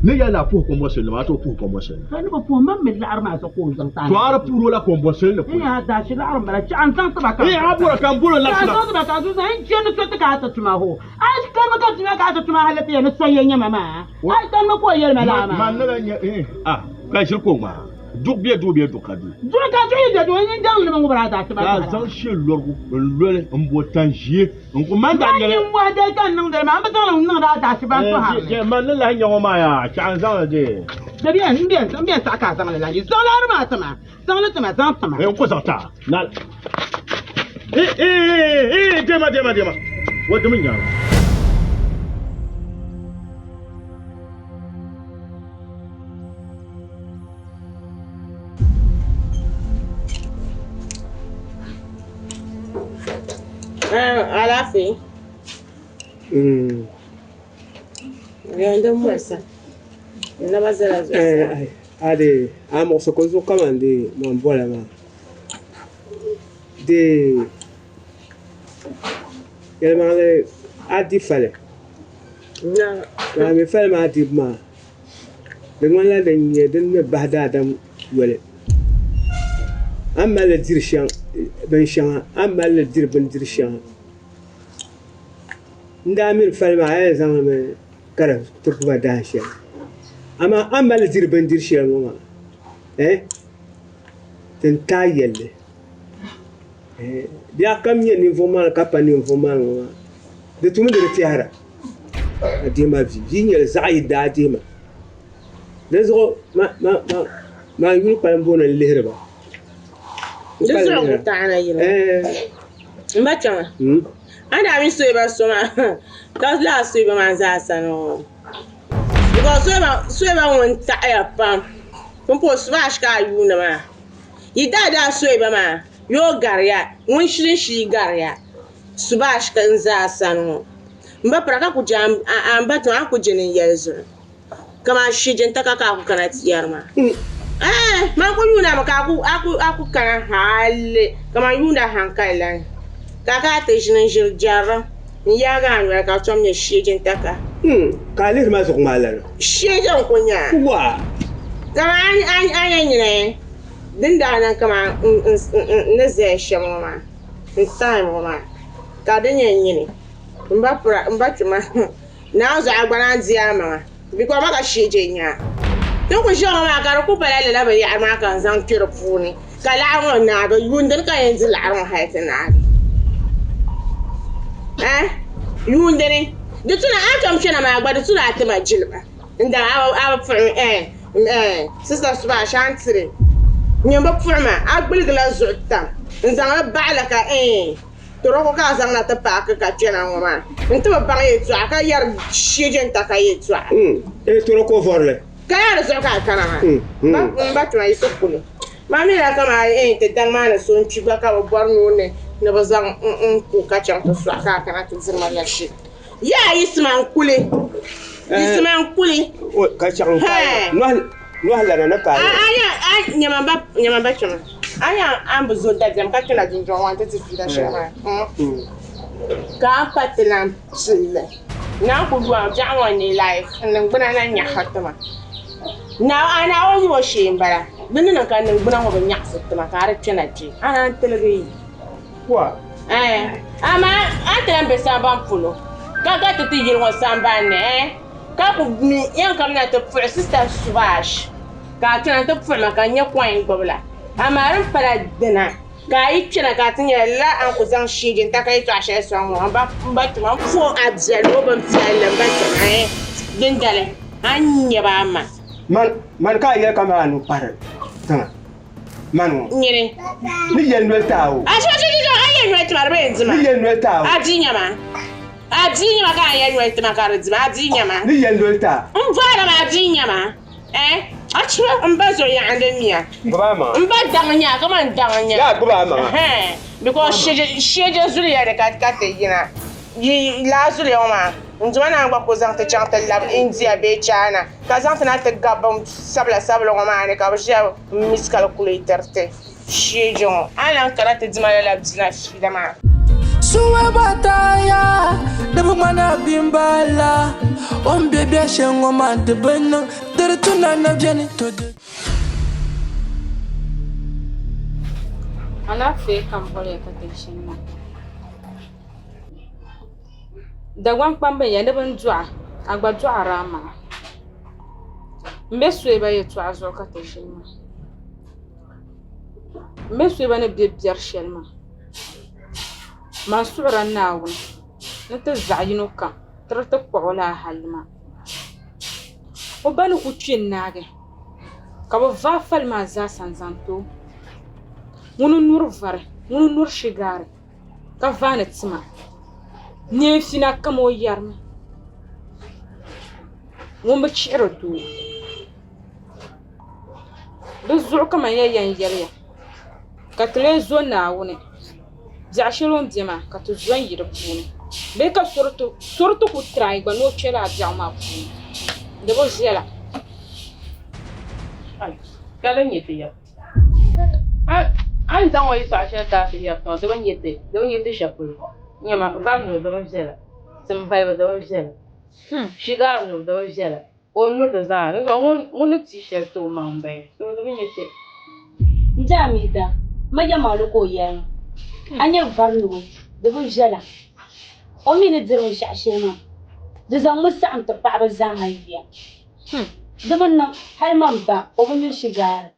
Speaker 3: Ni yɛli ni a puhi kɔmbɔsili maa a tooi puhi kɔmbɔsili.
Speaker 5: Ka ni bi puhi man mi laɣiri maa zuɣu ka o zaŋ taai.
Speaker 3: To a di puhiri o la kɔmbɔsili ni puhi.
Speaker 5: Eh a dashi laɣiri m-bala chɛ n zaŋ ti ba ka.
Speaker 3: Eh a bɔra ka n bolo
Speaker 5: Ka n
Speaker 3: labisina.
Speaker 5: zaŋ ti ba ka n zaŋ n je ni so ti ka a ti tuma ho. A kanimi ka tuma ka a ti tuma hali ti yɛn ni so yɛ nyɛma maa. A kanimi ka o yɛli ma laa maa.
Speaker 3: Man ni la nyɛ eh ah ka ʒiri ka o ŋmaa. Duk bɛ duk bɛ duk ka du.
Speaker 5: Duk ka du yi bɛ du n daŋ ni ŋubira a dashi ba.
Speaker 3: Ka zaŋ she lɔrigu n loli n bo tan ʒee n ku man daa nyɛla.
Speaker 5: Man nimmohi dali ka n niŋdili maa n bi zaŋli n niŋdi a dashi ba n tɔhari.
Speaker 3: Man ni lahi nya ŋɔ maa yaa chaɣ n zaŋli dee.
Speaker 5: Di bɛn n bɛn n bɛn saɣi ka a zaŋli lahi zaŋ laɣiri maa ti ma zaŋli ti ma zaŋ ti ma.
Speaker 3: N ku zaŋ ti a na. Eh eh eh deema deema deema wa dimi nyaanga.
Speaker 8: Alaafee. Yan din mɔrisa. N naba zala zuɣusaa.
Speaker 6: A de a muɣisi ko zuɣu kaman de man bola maa. De yɛlimaŋli a di fali. Ka a mi fali maa dibu maa di ŋmanila din nyɛ din ni bahi daadam yoli. A ni mali li diri binshɛŋa, a ni mali li diri bindiri shɛŋa. N daa miri fali maa a yɛn zaŋ li mi ka di ti guba dahin shɛli. Amaa a ni mali li diri bindiri shɛli ŋɔ maa eh din taai yɛlli. Biɛɣu kam nyɛ ninvuɣ maŋli ka pa ninvuɣ maŋli ŋɔ maa, di tumi ni di tɛhira ka dihi ma vi. Vi nyɛli zaɣ yi daa dihi ma. Dinzuɣu maan yuli kpalim booni n-lihiri ba.
Speaker 8: Di zuɣu n ku taɣi na yili. M ba kpɛma, a ni daa mi Soyiba so maa, ka lala Soyiba maa zaa sani ŋɔ. Because Soyiba ŋun taɣiya pam. Pumpɔŋɔ subashi ka a yuuni maa. Yi daa daa Soyiba maa, yoo gariya, ŋun shili n-shii gariya. Subashi ka n zaa sani ŋɔ. M ba pira ka ku je a m ba tiŋa, a ni ku je ni n yɛli zuɣu. Kaman shijintaka ka a ku kana ti yɛri maa. Ɛɛh! Man ku yuuna mi ka a ku kana hali kaman yuunda hankali la ni. Ka a kana ti ʒini n-ʒiri jɛrilim n-yaagi a noli ka di tom nyɛ shijintaka.
Speaker 6: Ka a lihiri ma zuɣu ŋmaa lana.
Speaker 8: Shiji n-ku nya a.
Speaker 6: Waa!
Speaker 8: Kaman a nya nyini din daa niŋ kaman n ni zaya shɛm ŋɔ maa, n time ŋɔ maa, ka di nyɛ nyini m ba pira m ba kpima. Naa zuɣu a gba naan di a maŋa bikɔ ma ka shee je nya. Ti ku ʒiya ŋɔ maa ka di ku pala lala binyɛhiri maa ka n zaŋ kpe di puuni ka laɣiri ŋɔ naagi yuundini ka yɛn di laɣiri ŋɔ hali ti naagi. Eh yuundini di tuna a ni tom kpɛna maa gba di tuna a ti ma jilima n daŋ a bi puɣimi eh eh sista subashi a ni tiri nyin bi puɣima a gbuligila zuɣu tam n zaŋli baɣila ka eh Toroko ka a zaŋna ti paaki ka kpɛna ŋɔ maa n-ti bi baŋ yɛltɔɣa ka yɛri shijinta ka yɛltɔɣa.
Speaker 6: Ee Toroko vɔrili.
Speaker 8: Ka yaa di zuɣu ka a kana maa. M ba tuma Yusuf kuli. Maa mi daa kama a ti daŋ maa ni so n-kpi gba ka bɛ bɔri ni o ni ni bɛ zaŋ n ku ka chaŋ ti sɔɣi ka a kana ti diri ma la shee. Yaa yiɣisima n-kuli. Yiɣisima n-kuli.
Speaker 6: Ka chaŋ nɔhi lana ni paai.
Speaker 8: A nyama m ba kpɛma. A nya a ni bi zo dabiɛm ka kpɛna dundɔŋ ŋɔ nti ti fiila shɛli maa. Ka a pa ti lan pilli. Naa ku lu a biɛɣu ŋɔ ni live n niŋgbuna na nyaɣisi ti ma. A Naawuni yubu shee m-bala. Di ni niŋ ka n niŋgbuna ŋɔ bi nyaɣisi ti ma ka a di kpɛna kpe, a naan tiligi yi. Ɛɛh! Amaa a ni ti lan be samban polo ka ka ti ti yili ŋɔ samban ni, ɛɛh! Ka ku mi yɛn kamina ti puɣi Sista Subash ka a kpɛna ti puɣi ma ka n nya coin gbubi la. Amaa din pala dina. Ka a yi kpɛna ka a ti nya lala a ni ku zaŋ sheegi n-ta ka yɛtɔɣ shɛli sɔŋ ŋɔ, m ba kpɛma m-po a biɛli o bin piɛlli m ba kpɛma ɛɛh dindali a ni nya ba a ma.
Speaker 6: Mani ka a yɛli kaman a nuu pahiri tiŋa mani ŋɔ.
Speaker 8: Nyini.
Speaker 6: Ni yɛli noli ti a o.
Speaker 8: A yɛli noli ti ma di bi yɛn di ma.
Speaker 6: Ni yɛli noli ti a o.
Speaker 8: A bia nya ma. A bia nya ma ka a yɛli noli ti ma ka di di ma. A bia nya ma.
Speaker 6: Ni yɛli noli ti a.
Speaker 8: M bɔhiri ma a bia nya ma. Eh, achiba n ba zo yaɣindi miya.
Speaker 6: Gbubi a maŋa.
Speaker 8: N ba daŋ nya kaman daŋ nya.
Speaker 6: Yaa gbubi a maŋa.
Speaker 8: Ɛhɛn, because sheje zuliya ni ka ka ti yina. Yi laa zuliya ŋɔ maa, n duma naan gba ku zaŋ ti chaŋ ti labi India bee China ka zaŋ ti na ti gabi bin sabila sabila ŋɔ maa ni ka bɛ ʒiya m miscalculatiri ti sheje ŋɔ. A ni lan kana ti dima lala bina fiila maa.
Speaker 1: Suwe bataya, di bi ŋmana bimbala, o ni be biɛhi shɛm ŋɔ maa di bi niŋ, di di tu ni a na beni to di.
Speaker 12: Alaafee ka m bɔri ya ka ti ʒini maa. Dagbaŋ kpamba n-nyɛ ni bɛ ni dɔɣi a gba dɔɣiri a maŋa. M be Suweba yɛltɔɣa zuɣu ka ti ʒini maa. M be Suweba ni be biɛri shɛli maa. Man suhira Naawuni ni ti zaɣ yino kam ti di ti kpuɣi o lala halli maa. O ba ni ku kpi n-naagi ka bɛ vaai fali maa zaasa n-zaŋ ti o. Ŋuni n-nyuri vari, ŋuni n-nyuri shigaari ka vaani tima. Neen fina kam o yɛrimi. Ŋun bi chihiri doo. Di zuɣu ka man ya yɛn yɛli ya ka ti lee zo Naawuni biɛɣu shɛli o ni be maa ka ti zo n-yi di puuni bee ka sori ti ku tiraai gba ni o kpe lala biɛɣu maa puuni di bi viɛla.
Speaker 13: Ka din nyɛ ti ya. A ni zaŋ o yɛtɔɣa shɛli taai ti yɛri ti ŋɔ di bi nyɛ ti, di bi nyɛ ti shɛli polo. Nyama, vari nyubu di bi viɛla, tim balibu di bi viɛla, shigaari nyubu di bi viɛla. Ka o nyuri di zaa, di zuɣu ŋun ni ti shɛli ti o maŋ m-bala, so di bi nya shɛli.
Speaker 14: N-ti a mi da, ma yɛlimaŋli ka o yɛli ŋɔ, a nya vari ni o di bi viɛla, o mi ni diri binshɛɣu shɛli maa, di zaŋmi saɣim ti paɣiba zaaha yuya. Di bi niŋ, hali man ba, o bi nyuri shigaari.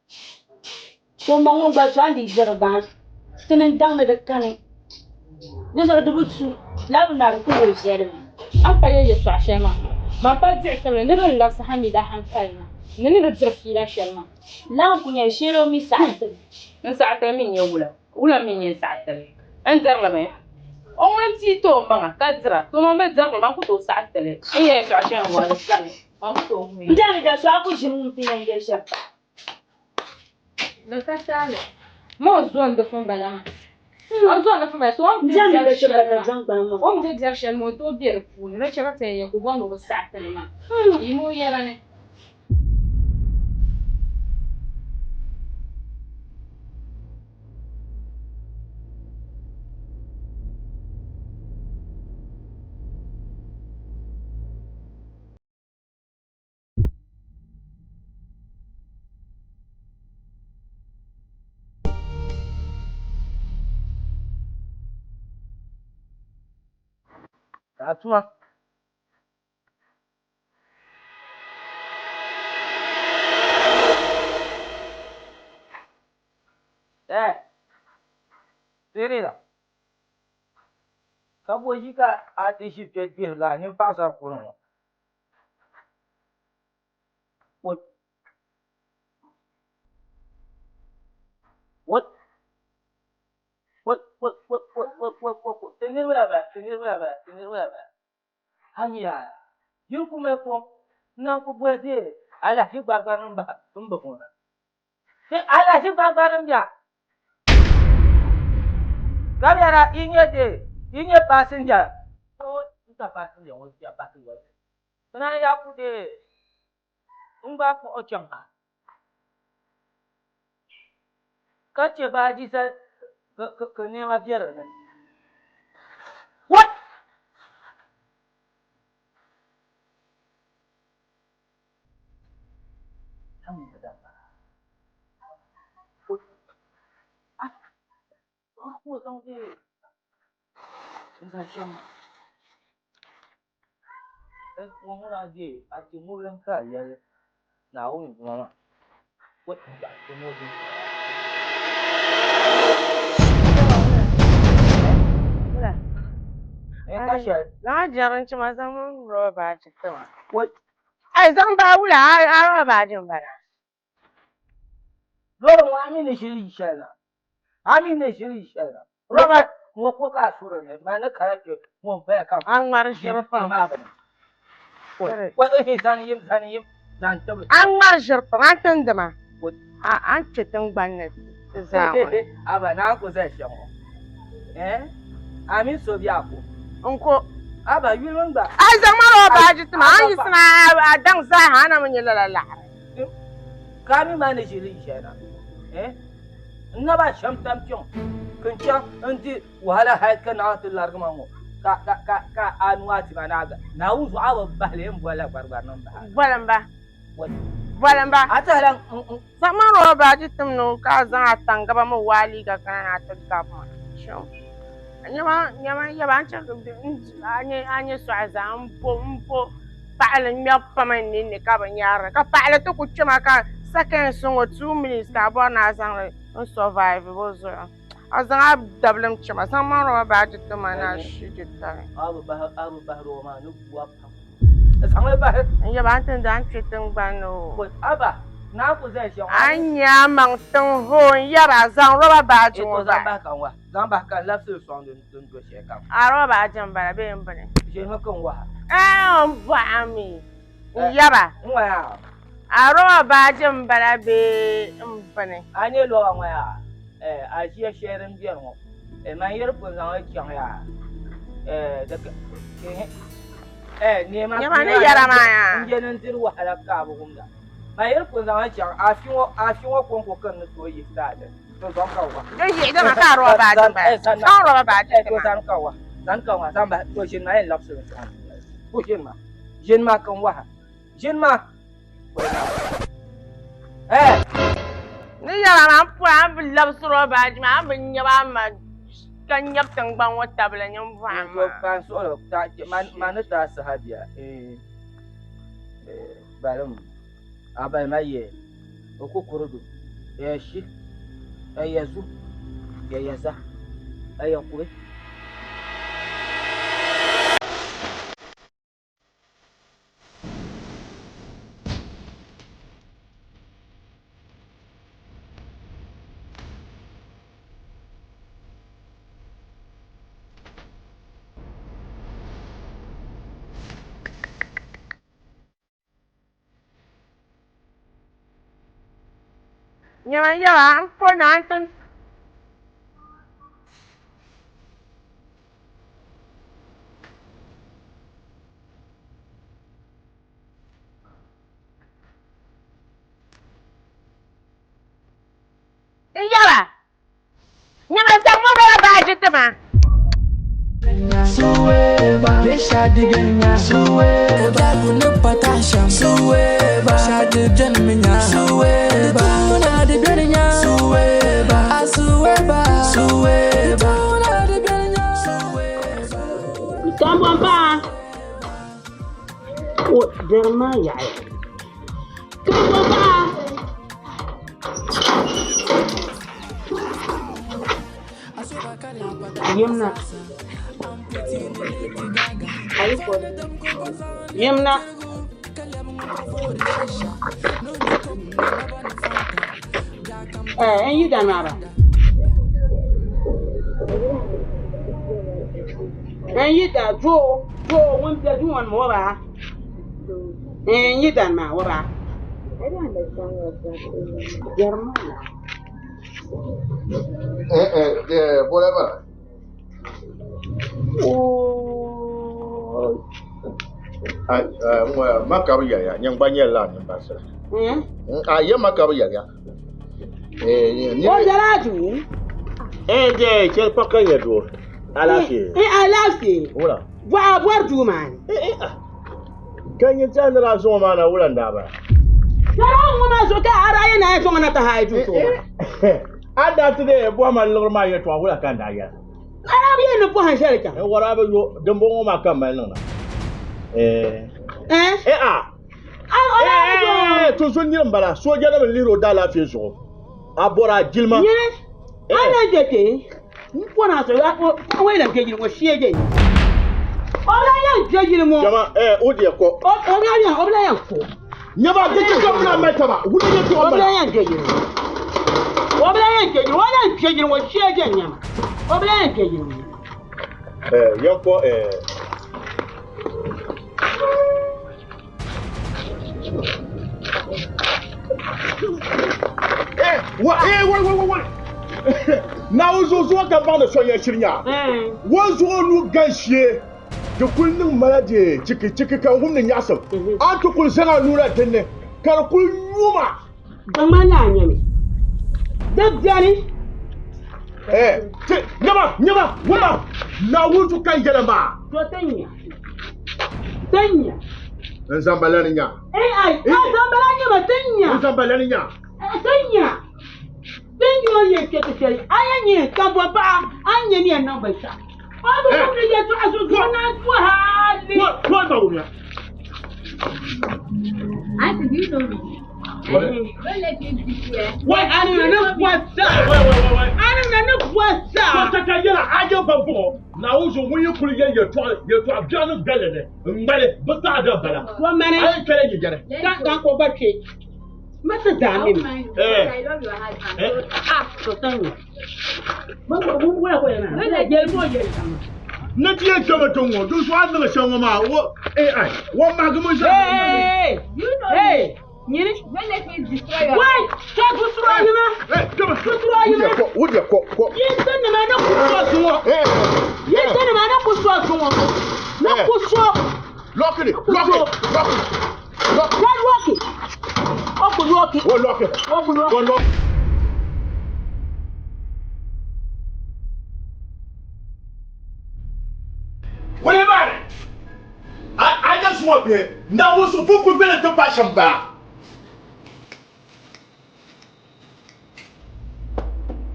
Speaker 14: To m ma ŋun gba to a ni dii diri baansi, ti ni daŋ ni di kani. Di zuɣu di bi tu, lala bi naari kuli bi viɛli mi.
Speaker 4: A ni pa yɛli yɛtɔɣa shɛli maa, man pa diɣi tibili ni di ni labisi Hamida hankali na ni ni di diri fiila shɛli maa.
Speaker 14: Lala n-kuli nyɛli, shee o mi saɣi ti li.
Speaker 13: N saɣitili mi n-nyɛ wula? Wula mi n-nyɛ n saɣitili? N dirili mi? O ŋun ti ti o maŋa ka dira, to man bi dirili, man ku tooi saɣi ti li. N yɛli yɛtɔɣa shɛli m-bɔŋɔ, di kani, man ku tooi wuhi.
Speaker 14: N Hamida, so a ku ʒimi ŋun ti yɛn yɛli shɛm.
Speaker 4: Di ka taali. Ma o zo n-di fun bala maa. O zo n-di fun bala so o ni be biɛri shɛli maa, o ni be biɛri shɛli maa o tooi be di puuni di chɛ ka ti yɛn yɛli ka o bɔri ni o bi saɣi ti li maa. Yimi o yɛla ni.
Speaker 15: Atuma. Eh, Teresa. Ka bo ʒi ka a ti ʒi kpe gbihiri laa nyin paɣisar kuri ŋɔ? What? What? What? What? What? What? What? What? What? What? Ti niriba la bala, ti niriba la bala, ti niriba la bala. A mi yaa, yuli ku mali kom, n naan ku boli dee. Alahichi gbarigari m-bi ŋuna. Alahichi gbarigari m-bia. Ka bɛ yɛra, Yi nyɛ dee, yi nyɛ paasinja. N ka paasinja ŋɔ ya bahi yoli. Ti naan yaa ku dee n gba kpuɣi o chaŋ ha. Ka chɛ baaji zali ka nɛma be di ni. What?
Speaker 8: Zaŋ jɛri n-chima zaŋ roba baaji ti ma. Ai zaŋ bahi wula a roba baaji m-bala.
Speaker 15: Loori ŋɔ a mi ni ʒiri yi shɛli na, a mi ni ʒiri yi shɛli na. Roba ŋɔ ko ka a suri ni man ni kara kpe ŋɔ m-paya ka
Speaker 8: A ŋmari ʒiri pam.
Speaker 15: maa bini. Wai ihi zani yim zani yim zan tibi.
Speaker 8: A ŋmari ʒiri pam a ni ti di ma a ni kpe tiŋgbani ni ti zaa ŋɔ ni.
Speaker 15: Aba naa ku zali shɛm ŋɔ eh a mini so be a ko.
Speaker 8: N ko.
Speaker 15: Aba yuli mini gba.
Speaker 8: A zaŋ ma roba baaji ti ma a ni yiɣisina a daŋ zaaha a na mi nyɛ lala laɣiri.
Speaker 15: Ka a mi maa ni ʒiri yi shɛli na, eh? N naba shɛm tampiŋ ka n chaŋ n-di wahala hal ka naɣ ti larigi ma ŋɔ, ka, ka, ka, ka a nuu a ti ma ni a ga. Naawuni zuɣu a bi bahi li n boli la gbarigbarinima bahi a.
Speaker 8: Boli m ba. Boli m ba.
Speaker 15: A tɛhila n, n.
Speaker 8: Zaŋ ma roba baaji tim ni o ka a zaŋ a taŋgaba mi waai liiga kana ni a ti gabi ma. Shɛm. Nyama, nyama n yaba, a ni chɛ a ni nyɛ sɔɣi zaa m bo, m bo. Paɣili ŋmɛbu pam n ninni ka bi nyari li, ka paɣili ti ku kpɛma ka seconds ŋɔ 2 minutes ka a bɔri ni a zaŋ li n survive bɔ zuɣu a zaŋ a dabilim kpɛma zaŋ maŋ roba baaji ti ma ni a shi di tali. N yaba a ni ti ni daa kpe tiŋgbani ni o. A ni nya a maŋ tiŋ hoo n yaba zaŋ roba baaji ŋɔ bahi. A roba baaji m bala bee m bini? Ɛɛh n bɔhi a mi n yaba a roba baaji m bala bee m bini?
Speaker 15: A nyɛ loba ŋɔ yaa a ʒiya shɛli din beni ŋɔ man yiri pun zaŋ li chaŋ yaa
Speaker 8: Nyama ni yɛra maa yaa.
Speaker 15: N je ni n diri wahala ka a bi wumda. Man yiri pun zaŋ li chaŋ afi ŋɔ kɔŋko ka n ni tooi yihi ti a dini. To zaŋ ka wa.
Speaker 8: Di yihi dama ka a roba baaji m-bala. Zaŋ roba baaji ti ma.
Speaker 15: To zaŋ ka wa. Zaŋ ka wa. Zaŋ bahi. To ʒini ma yɛn labisi li chaŋ. To ʒini ma. Ʒini ma ka n waha. Ʒini ma.
Speaker 8: Ni yɛra maa m pɔi a ni bi labisi roba baaji maa a ni bi nyab a ma ka nyab tiŋgbani ŋɔ tabili nyin bɔhim maa.
Speaker 15: To ka n suhiri ma ni ti a saha bia. Balim a bali ma yɛ. Okokorodo, Ɛyɛ shi, ɛyɛ zu, ɛyɛ za, ɛyɛ kube.
Speaker 8: Nyama yɛla n po ni a ni ti N yɛla Nyama zaŋ ŋɔ roba baaji ti ma.
Speaker 5: Kambɔŋ paɣa o diri maa yaɣiya. Kambɔŋ paɣa. Yimna. Yimna. Eh, n yi dan maa ba. N yi da doo, doo ŋun be duŋɔ ni wa ba. N yi dan maa wa ba. I don't understand what's happening. Jeremiah.
Speaker 3: Eh eh eh bole bala. Ai ma ka bi yɛliya nyɛ gba nyɛla laa nin basira. A yɛ ma ka bi yɛliya. Eh
Speaker 5: O bɛla duu.
Speaker 3: Eh de chɛli pa ka yɛ duu. Alaafee.
Speaker 5: Eh alaafee.
Speaker 3: Wula.
Speaker 5: Bɔɣa bɔri duu maa ni.
Speaker 3: Eh eh ah. Ka nyɛ ti ni daa zuŋɔ maa na wula n daa bala.
Speaker 5: Lala ŋɔ maa zuɣu ka a daa yɛn naan zuŋɔ na ti haai duu too maa.
Speaker 3: A daa ti dee bɔhima ma liɣiri maa yɛltɔɣa wula ka n daa yɛli.
Speaker 5: A daa bi yɛn ni bɔhim shɛli chaŋ.
Speaker 3: N wari a bi yo dimbɔŋɔ maa ka m mali niŋ na. Eh.
Speaker 5: Eh?
Speaker 3: Eh a. Eh, tunzun niri m-bala soojanima n-lihiri o daalaafee zuɣu. A bɔri a jilima.
Speaker 5: Nyini, a na je kpe n pɔna a zuɣu a o yɛn kpe yili ŋɔ shee je o bi lahi yɛn kpe yili ŋɔ.
Speaker 3: Jama, eh, o deei ko.
Speaker 5: O bi lahi yɛn, o bi lahi yɛn ko.
Speaker 3: Nyaba, di chɛ ka bɛ lahi mali taba, wula yɛltɔɣa
Speaker 5: O bi
Speaker 3: m-bala.
Speaker 5: lahi yɛn kpe yili ŋɔ. O bi lahi yɛn kpe yili ŋɔ, o lahi kpe yili ŋɔ shee je nyama. O bi lahi yɛn kpe yili ŋɔ.
Speaker 3: Eh, yɛn ko, eh. Eh, wa, eh, wa, wa, wa, wa. Naawuni zuɣu zuɣu ka baŋdi so yɛn shiri nya. Wa zuɣu nu gan shee di kuli niŋ mala de chiki chiki ka wumdi nyaɣisim. A ti kuli zaŋ a nuu la dinni ka di kuli nyuma.
Speaker 5: Gbaŋ maa laa nyɛmi di beni.
Speaker 3: Eh, ti, nyama, nyama, wama, Naawuni zuɣu ka n yɛli maa.
Speaker 5: To ti nya, ti nya.
Speaker 3: N zambala ni nya.
Speaker 5: Eh, ai, a zambala nyama ti nya.
Speaker 3: N zambala ni nya.
Speaker 5: Eh, ti nya. Ti nya o yɛn kpɛ ti shɛli, a yɛn nyɛ ka bɔ paɣa, a ni nyɛ ni yɛn niŋ binshɛɣu. O bi wumdi yɛltɔɣa zuɣu naan to hali.
Speaker 3: To, to ba wumya.
Speaker 4: Auntie, do you know me? Don't let him beat you.
Speaker 5: Wai ani na ni bɔsa. Ani na ni bɔsa.
Speaker 3: Bɔsa ka yɛla a yɛ ban bɔŋɔ Naawuni zuɣu ŋun yi kuli yɛ yɛltɔɣa yɛltɔɣa biɛɣu ni galli ni n ŋmali bi saɣa da bala.
Speaker 5: To mani.
Speaker 3: A yɛn kpɛla yi yɛri.
Speaker 5: Ka ka ko gba kpe. Ma ti daa mi.
Speaker 3: Eh.
Speaker 4: I love your husband.
Speaker 3: Eh.
Speaker 4: Ah.
Speaker 5: To san yi. Ba ko bu wala ko yana.
Speaker 4: Don't let
Speaker 5: Yɛli mo yɛli sama.
Speaker 3: Ni ti yɛn kpɛmi ti ŋɔ di zuɣu a niŋ shɛli ŋɔ maa wo AI wo mahigi mi zaa.
Speaker 5: Hey.
Speaker 4: You know
Speaker 5: Hey.
Speaker 4: me.
Speaker 5: Nyini.
Speaker 4: Don't let me destroy your
Speaker 5: Wai,
Speaker 4: life.
Speaker 5: ta tusuro yima. Tusuro yima.
Speaker 3: Wo deɛ kɔ kɔ.
Speaker 5: Yin sani ma ne ku so zuŋɔ. Yin sani ma ne ku so zuŋɔ. Ne ku so.
Speaker 3: Lɔki de lɔki lɔki.
Speaker 5: Ya lɔki. O ku lɔki.
Speaker 3: Wo lɔki.
Speaker 5: O ku lɔki.
Speaker 3: Wo lɔki. Wuli maa ni a a nyɛ zuŋɔ bihi Naawuni so buku beni ti pa shɛm bala.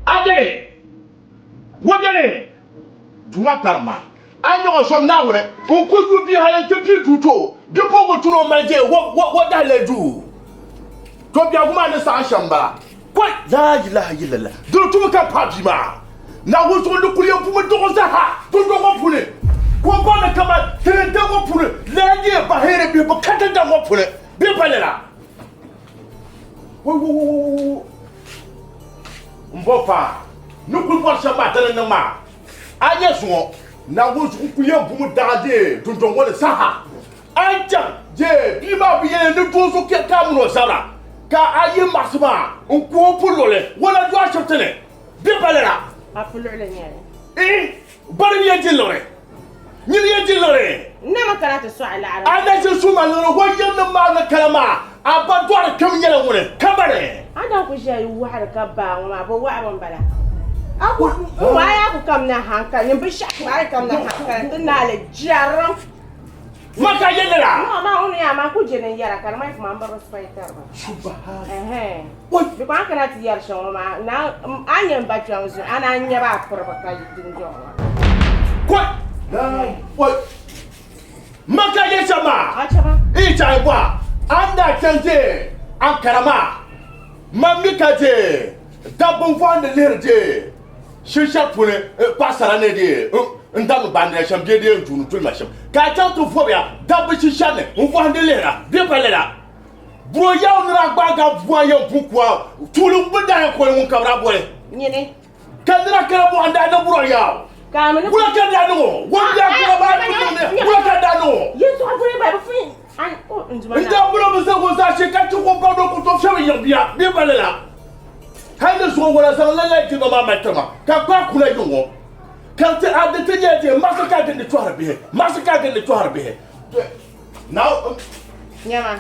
Speaker 3: A beni wo beni Duuma kparima a nyɔɣɔ zom Naawuni n ku yu bia hali nti pii duu to bipuɣiŋga tuni o mali je wo wo dahili duu to biɛhigu maa ni saɣim shɛm bala. Koi! Laa ilaha illallah dini tumi ka paai bia maa. Naawuni zuɣu ni kuli yɛn pumi duɣu zaa dundɔŋ ŋɔ puuni, ka o baŋ ni kaman ti ni da ŋɔ puuni lala nyɛ bahiiri bihi bi ka tindaŋ ŋɔ puuni bee pa lala. Woi woi woi woi woi M bo paa ni kuli bɔri shɛm maa dini niŋ maa. A nya zuŋɔ Naawuni zuɣu n kuli yɛn pumi daɣa deei dundɔŋ ŋɔ ni saha. A ni chaŋ je bia maa bi yɛli ni doo so kpɛri ka a min o zabira, ka a yi maɣisi maa n-ku o puluɣili wala du ashibiti ni bɛ pa lala.
Speaker 8: A puluɣili nyɛli?
Speaker 3: Iin, bari mi yɛn di liɣiri. Nyini yɛn di liɣiri.
Speaker 8: N na mi kana ti sɔɣi laɣiri.
Speaker 3: A na ʒi su ma liɣiri o yiŋnim maa ni kana maa, a ba dɔɣiri kpɛm nyɛla ŋuni? Ka bari.
Speaker 8: A na ku ʒiya yi wɔɣiri ka baa ŋɔ maa, bɛ wɔɣibu m-bala. A ku, n waai a ku kamina hankali, nyin bi shɛhi a yi kamina hankali nti naai li jɛrim.
Speaker 3: Ma ka yɛli la.
Speaker 8: No, ma ŋuni yaa ma ku je ni yɛra ka di maa kuma n bi respectiri ba.
Speaker 3: Subahana.
Speaker 8: Ɛhɛn. Because a kana ti yɛri shɛŋa ŋɔ maa na a nyɛ n ba kpɛŋ zuɣu a naan nyɛ ba a piriba ka yi dundɔŋ maa.
Speaker 3: Koi. Koi. Ma ka yɛli shɛm maa.
Speaker 8: A chɛba.
Speaker 3: I chahi bɔha a ni daa chaŋ je Ankara maa ma mi ka je dabba n-vɔhindi lihiri je Shinshɛri puuni paɣasara ni di n damdi baandira shɛm bee di yɛn duuni duli ma shɛm ka a chaŋ ti vɔbiya dabba shinshɛri ni n-vɔhindi lihira bee pa lala. Buro yaw ni daa gbaagi a bua yɛn bu kua tuuli m-bi daa yɛn koli ŋun ka bɛ daa boli.
Speaker 8: Nyini.
Speaker 3: Ka nira kana bɔɣa n-daa niŋ buro yaw.
Speaker 8: Ka a mi ni
Speaker 3: Wula ka daa niŋ o? Wula ka daa niŋ o? Wula ka daa niŋ o?
Speaker 8: Yɛltɔɣa buni ba bi fin.
Speaker 3: N daa bolo bi zaŋ o zaashee ka ti o ba ni o ku tooi fiɛbi yiŋ bia bee ba lala. Hal ni zuɣu wala zaŋ lala jilima maa mali tiri ma, ka gbaai kula yiŋ ŋɔ. Ka ti a di ti nyɛla ti maɣisi ka a gindi tɔhiri bihi, maɣisi ka a gindi tɔhiri bihi. Now,
Speaker 8: Nyama.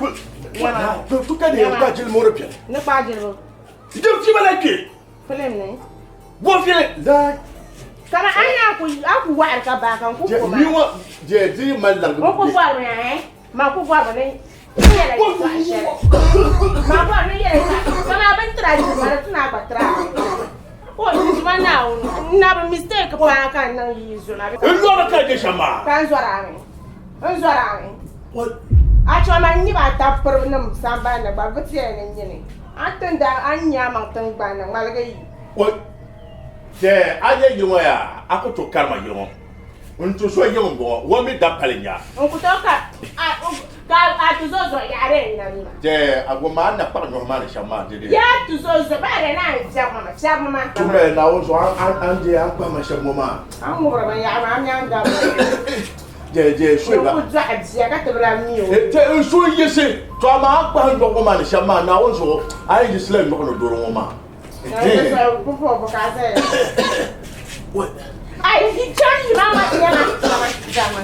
Speaker 8: Nyama.
Speaker 3: Tu ka di yɛn kpa jilima o di biɛni.
Speaker 8: Ni kpa jilibu.
Speaker 3: Jil fiba la kpe.
Speaker 8: Filim ni.
Speaker 3: Bo fili la.
Speaker 8: Kama a ni a ku a ku waɣiri ka baa ka n ku ko maa.
Speaker 3: Ni ŋɔ je di mali larigibu.
Speaker 8: N ku bɔri mi eh ma ku bɔri mi ni n yɛla yɛltɔɣa shɛli. Ma bɔri ni n yɛla yɛltɔɣa kama a bin tira jilima di tuna a gba tira a. O n duuma Naawuni n na bi mistake paa ka n niŋ yi zuna.
Speaker 3: N lɔri ka je shɛm maa.
Speaker 8: Ka n zɔri a mi. N zɔri a mi. A chɔma n nyɛ ba a tab piribu nim sambani ni gba bi ti yɛli ni n nyini. A tinda a ni nya a maŋ tiŋgbani ni ŋmaligi yi.
Speaker 3: O Tɛ a nyɛ yili ŋɔ yaa, a ku tooi kari ma yili ŋɔ. N tu so yiŋ m-bɔŋɔ, o mi da pali n-nya.
Speaker 8: N ku tooi ka a ka a tuzo zuɣu yaɣa di yɛn na mi ma.
Speaker 3: Tɛ a gom maa a ni na kpaɣi nyɔhi maa ni shɛm maa dede.
Speaker 8: Yaa tuzo zuɣu baa di naan fiɛbi ma ma, fiɛbi ma.
Speaker 3: Tumɛ Naawuni zuɣu a ni deei a ni kpahi ma shɛm ŋɔ maa.
Speaker 8: A ni ŋubiri binyɛra maa, a mi a ni dabiri li.
Speaker 3: Je je so ba.
Speaker 8: Ku dɔɣi bia ka ti bi lahi mi o.
Speaker 3: Te n so yiɣisi to amaa a kpahi nyɔɣu ŋɔ maa ni shɛm maa Naawuni zuɣu a yi yiɣisila nyɔɣu ni doro ŋɔ maa.
Speaker 8: Ai yi chaŋ yi maa ma nyɛma dama dama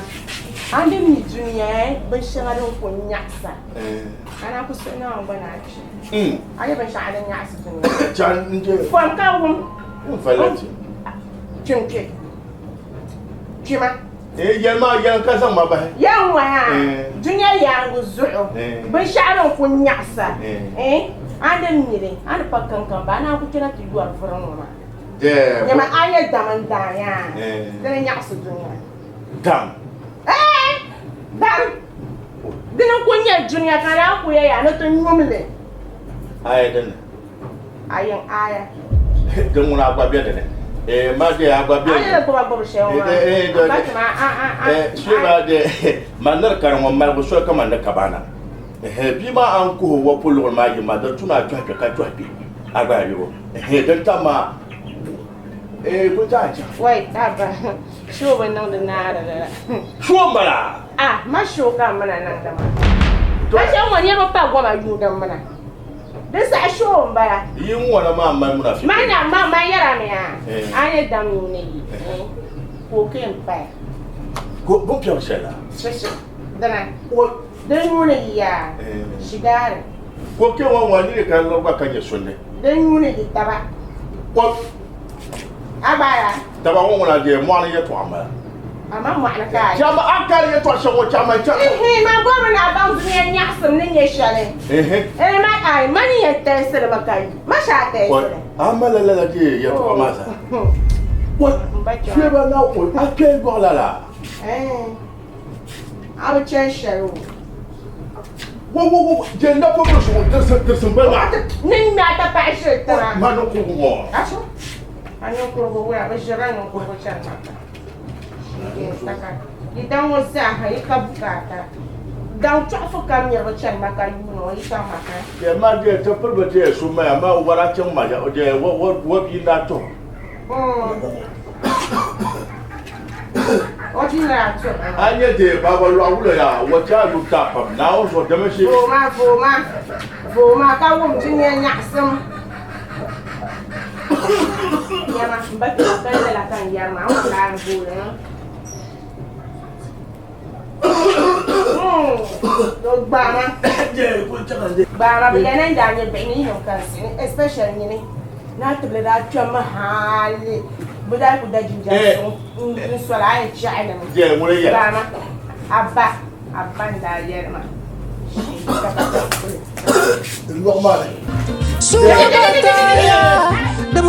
Speaker 8: a ni mi dunia binshɛŋa din ku nyaɣisa a na ku suhi Naawuni gba ni a kpi a nyɛ binshɛŋa din nyaɣisi dunia fom ka wum kpim kpe kpima.
Speaker 3: Eh, yɛli maa yɛli ka zaŋ ma bahi.
Speaker 8: Yɛn ŋɔya dunia yaangu zuɣu binshɛɣu din ku nyaɣisa eh, a ni miri a ni pa kankan ba a naan ku kpɛna ti yɔri vuri ŋɔ maa. Nyama a nyɛ dam n daan yaa dini nyaɣisi dunia.
Speaker 3: Dam.
Speaker 8: Eh, dam. Dini ku nyɛ dunia ka naan ku yɛ yaa ni ti nyum li.
Speaker 3: Aya dini.
Speaker 8: A yiŋ aya.
Speaker 3: Din ŋuna a gba be dini. Eh, ma de a gba be.
Speaker 8: A ni gbuba gbubi shɛli ŋɔ maa.
Speaker 3: Eh,
Speaker 8: A ba tima a a a.
Speaker 3: Eh, sheba de ma nir kari ŋɔ malibu soli kaman di kabana. Eh, bia maa a ni kuhi wa puluɣili maa yim maa, di tuna a chɔhi kpe ka chɔhi kpe. A gba yɛligu. Eh, din tam maa. Eh, ku zaa chaŋ.
Speaker 8: Wai, a ba, show bi niŋdi naari lala.
Speaker 3: Show m-bala?
Speaker 8: Ah, ma show ka m mina niŋdi maa. Ka shɛli ŋɔ niriba pa goma yuuni m mina. Di saha show m-bala.
Speaker 3: Yi ŋɔna maa mali munafiki.
Speaker 8: Ma na ma ma yɛra mi a, a ni dam yuuni yi, cocaine paya.
Speaker 3: Ko bin piɛbu shɛli la?
Speaker 8: Shishi, dina. Din yuuni yi yaa, shigaari.
Speaker 3: Cocaine ŋɔ ŋɔ niri ka lɔri gba ka nyɛ sunni.
Speaker 8: Din yuuni yi taba.
Speaker 3: Ko.
Speaker 8: A gba yaa.
Speaker 3: Taba ŋɔ ŋuna deei mɔɣuni yɛtɔɣa m-bala.
Speaker 8: Amaa mɔɣuni ka a yi.
Speaker 3: Chama a kari yɛtɔɣ shɛŋa ŋɔ chama chama.
Speaker 8: Ihi, man bɔrimi ni a baŋ dunia nyaɣisim ni nyɛ shɛli.
Speaker 3: Ihi.
Speaker 8: Eh, ma ai, ma ni yɛn tɛɛsili mi ka yi. Ma shee a tɛɛsili.
Speaker 3: A mali lala deei yɛtɔɣa maa zaa. Wa, kpɛba na o, a kpee yɔɣu lala.
Speaker 8: Eh, a bi chani shɛli o.
Speaker 3: Wo, wo, wo, je napɔbiri zuɣu dirisi, dirisi m-bali maa.
Speaker 8: Ni ŋme a tapaɣi shili tiŋa.
Speaker 3: Ma ninkurugu ŋɔ.
Speaker 8: Acho, a ninkurugu wula, bɛ ʒirila ninkurugu chani maa ka. Yi daŋ ŋɔ zaaha yi ka bukaata. Daŋ chɔɣifu kam niriba chani Maka yuuni ŋɔ yi chaŋ Maka.
Speaker 3: Dee ma dee ti piriba dee so maya ma wara chaŋ ma ya dee wa wa wa bia n-daa tuhi.
Speaker 8: O bia n-daa tuhi.
Speaker 3: A nya dee baaba lɔɣu wula yaa wa ti a yuri taa pam Naawuni zuɣu dama shee.
Speaker 8: Vooma vooma vooma ka wum dunia nyaɣisim. Nyama m ba kpɛma ka lala ka n yɛri maa n ku lahi vooli ŋɔ. Gbaama gbaama bi yɛn daa nyɛ bihi ni yinim ka n siɣi especially nyini naa tibili daa kpɛmmi hali bi daa ku da jinjɛm suŋ n soli a yɛn chɛɣi ni mi gbaama a ba a ba n daa yɛli ma
Speaker 1: Di bi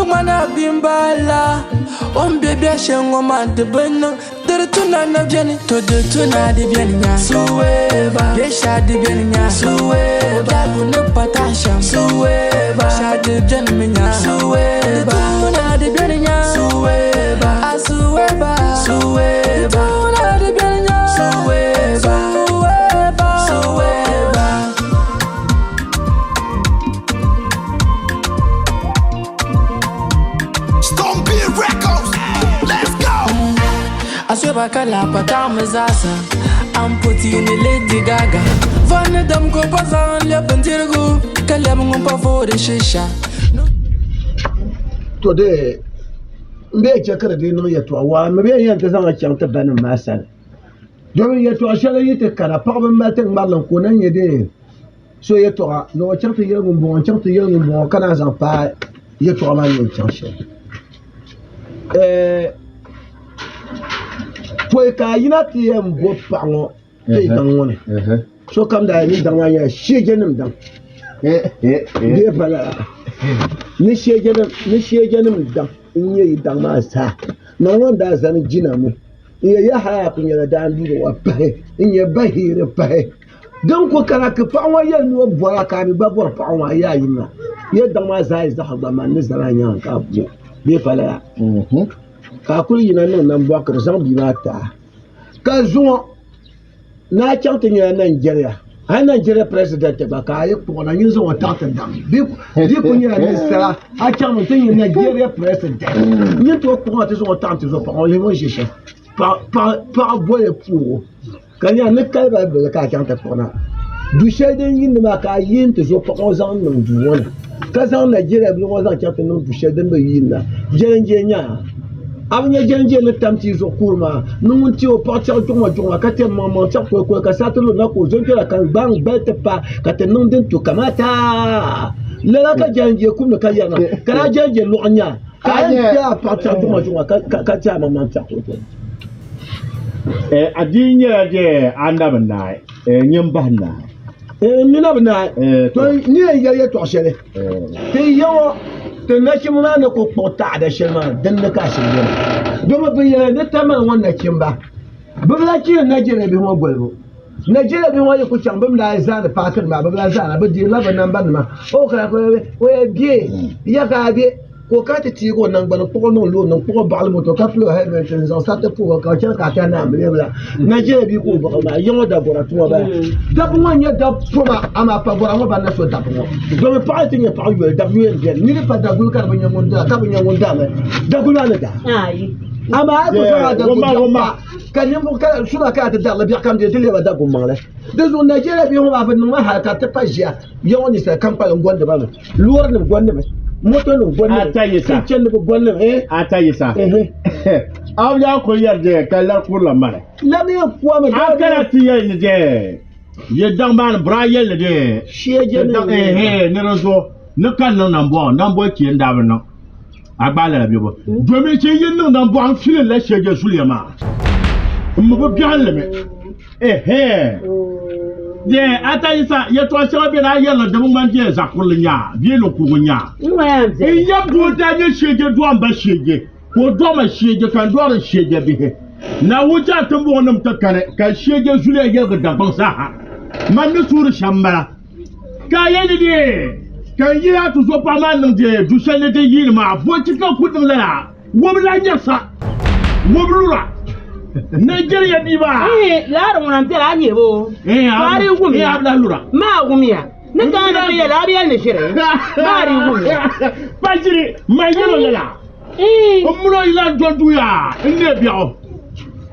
Speaker 1: ŋmani a bimbala o ni be biɛ shɛm ŋɔ maa di bi niŋ Di di tu na na beni to di tu na di beni nya Suweba Biɛsha di beni nya Suweba Biɛhigu ni pa tahi shɛm Suweba Sha di beni mi nya Suweba Di tu na di beni nya Suweba Asuweba Suweba Di tu na di beni nya Suweba Suweba Suweba.
Speaker 2: Stone Beat Records. Let's go.
Speaker 1: Asueba ka la pa taɣimi zaasa. I'm putting ni Lady Gaga. Vani dam ko pa zaŋ lɛbi bindirigu ka lɛbi ŋun pa voori shisha.
Speaker 3: To de n bee chɛ ka di dii niŋ yɛtɔɣa waa mi bee yɛn ti zaŋ chaŋ ti banim maa sani domin yɛtɔɣa shɛli yi ti kana paɣaba m-mali ti ŋmarili n-ku o na nyɛ dee so yɛtɔɣa ni o chaŋ ti yɛli ŋumbɔŋɔ n-chaŋ ti yɛli ŋumbɔŋɔ ka naan zaŋ paai yɛtɔɣa maa ni yɛn chaŋ shɛli pɔi ka a yina ti yɛn bo paɣa ŋɔ ti daŋ ŋɔ ni sokam daa ni daŋ maa nyɛla sheejanim daŋ bee pa lala ni sheejanim daŋ n-nyɛ yi daŋ maa zaa man ŋɔ n-daa zani jina ŋɔ n-yɛ Yahaya ku nyɛla daanduuri wa pahi n-nyɛ bahiiri pahi Din ku kana ka paɣa ŋɔ yɛli ni o bɔra ka a mi gba bɔri paɣa ŋɔ a yi a yimina ya daŋ maa zaa yi zaɣa gba man ni zani a nyaŋa ka a bo bee pa lala ka a kuli yina niŋ nambɔɣu ka bɛ zaŋ bia maa ti a ka zuŋɔ ni a chaŋ ti nyɛla Nigeria hali Nigeria president gba ka a yi kpuɣi na nyin zaŋ o taɣi ti daŋ di ku nyɛla ninsala a chaŋmi ti nyɛ Nigeria president nyin tooi kpuɣi na ti zaŋ o taɣi ti zo paɣa ŋɔ lihi o ni ʒi shɛli paɣa boli puugu Ka nya ni kali ba bili ka a chaŋ ti kpuɣi na. Du shɛli din yiindi maa ka a yi nti zo paɣa ŋɔ zaŋ niŋ duu ŋɔ ni, ka zaŋ Nigeria bili ŋɔ zaŋ chaŋ ti niŋ du shɛli din bi yiindi la. Jɛlinjɛ nya a bi nya jɛlinjɛ ni tam tia zuɣu kuuri maa ni ŋun ti o paɣa chɛɣu juɣuma juɣuma ka tɛm maŋmaŋ chɛɣu kolikoli ka saa ti lu na ka o zo n-kpɛra ka n-gbaai n-gbali ti paai ka ti niŋ din tu kamata. Lala ka jɛlinjɛ kumdi ka yɛri maa ka lala jɛlinjɛ lɔɣu nya ka a yɛn ti a paɣa chɛɣu juɣuma juɣuma ka ti a maŋmaŋ chɛɣu kolikoli.
Speaker 10: A di nyɛla je a na bi naai nyin bahi naai.
Speaker 3: N mi na bi naai. To ni yɛn yɛli yɛtɔɣ shɛli ti ya ŋɔ ti nachimba maa ni ku kpuɣi taɣada shɛli maa din ni ka a shiri beni. Domi bɛ yɛli ni Tamale ŋɔ nachimba bɛ bi lahi chihiri Nigeria bihi ŋɔ golibu. Nigeria bihi ŋɔ yi ku chaŋ bɛ mi daa zaani paaki nim maa bɛ bi lahi zaana bɛ deerila bɛ namba nima o kana o yɛli bɛ ya ka a bɛ ka o kana ti teegi o nangbani kpuɣi niŋ loori ni n-kpuɣi o baɣili moto ka pili o hɛlmɛnti n-zaŋ sariti puhi o ka o chani ka a tɛha ni amiliya bila Nigeria bia ka o baɣi maa yiŋɔ dagora tuma bala dabba ŋɔ n-nyɛ dab poma amaa pa gora ŋɔ ban na so dabba ŋɔ domi paɣa yi ti nyɛ paɣa yoli dab yuya m-beni niri pa daguli ka di bi nyɛ ŋun daa ka bi nyɛ ŋun daami daguli maa ni daa amaa a yi ku zaŋ a daguli biɛɣu pa ka ninvuɣ ka suma ka a ti darili biɛɣu kam di ti leeba daguli maŋli di zuɣu Nigeria bihi ŋɔ maa bi niŋ ma hali ka ti pa ʒiya yiŋɔ ninsal kam kpalim gondi ba mi loori nim gondi mi moto nim gondi mi
Speaker 10: Ata yisa.
Speaker 3: chɛndi bi gondi mi eh?
Speaker 10: Ata yisa. Aw yaa ko yɛri je ka lari kuri la mali.
Speaker 3: La mi yɛn kuwa mi.
Speaker 10: A kana ti yɛli ni je ye daŋ maa ni bura yɛli ni je.
Speaker 3: Sheje ni.
Speaker 10: Daŋ eh ni di zuɣu ni ka niŋ nambɔɣu nambɔɣu kpee n daa bi niŋ. A gbaai lala bebo. Domin chi yi niŋ nambɔɣu n fili la sheje zuliya maa. N mi bi biɛhinli mi. Ehe. Dee ata yisa yɛtɔɣa shɛŋa bɛ daa yɛrila di bi ŋmani dee zaɣ kurili nyaa bee niŋkurugu nyaa. N yab doo daa nyɛ sheje dɔɣim ba sheje ka o dɔɣima sheje ka n dɔɣiri sheje bihi. Naawuni chɛ a tiŋbɔŋɔnim ti kani ka sheje zuliya yɛligi Dagbaŋ zaaha. Man ni suuri shɛm m-bala. Ka a yɛli ni dee ka n yihi a tuzɔpaɣa maa niŋ dee du shɛli ni din yiini maa, bɔchi ka n ku niŋ lala? Wobi la nyɛsa, wobi lura, Nigeria bia maa.
Speaker 5: Ehe, laari ŋuna m-bela a nyɛ bo. Ka a di wumya.
Speaker 10: A bi lahi lura.
Speaker 5: Maa wumya. Ni Ghana bi yɛli a bi yɛli ni ʒiri. Maa di wumya.
Speaker 10: Pa ʒiri, man yɛl o lala. N mini o yi lahi doli duya n-neei biɛɣu.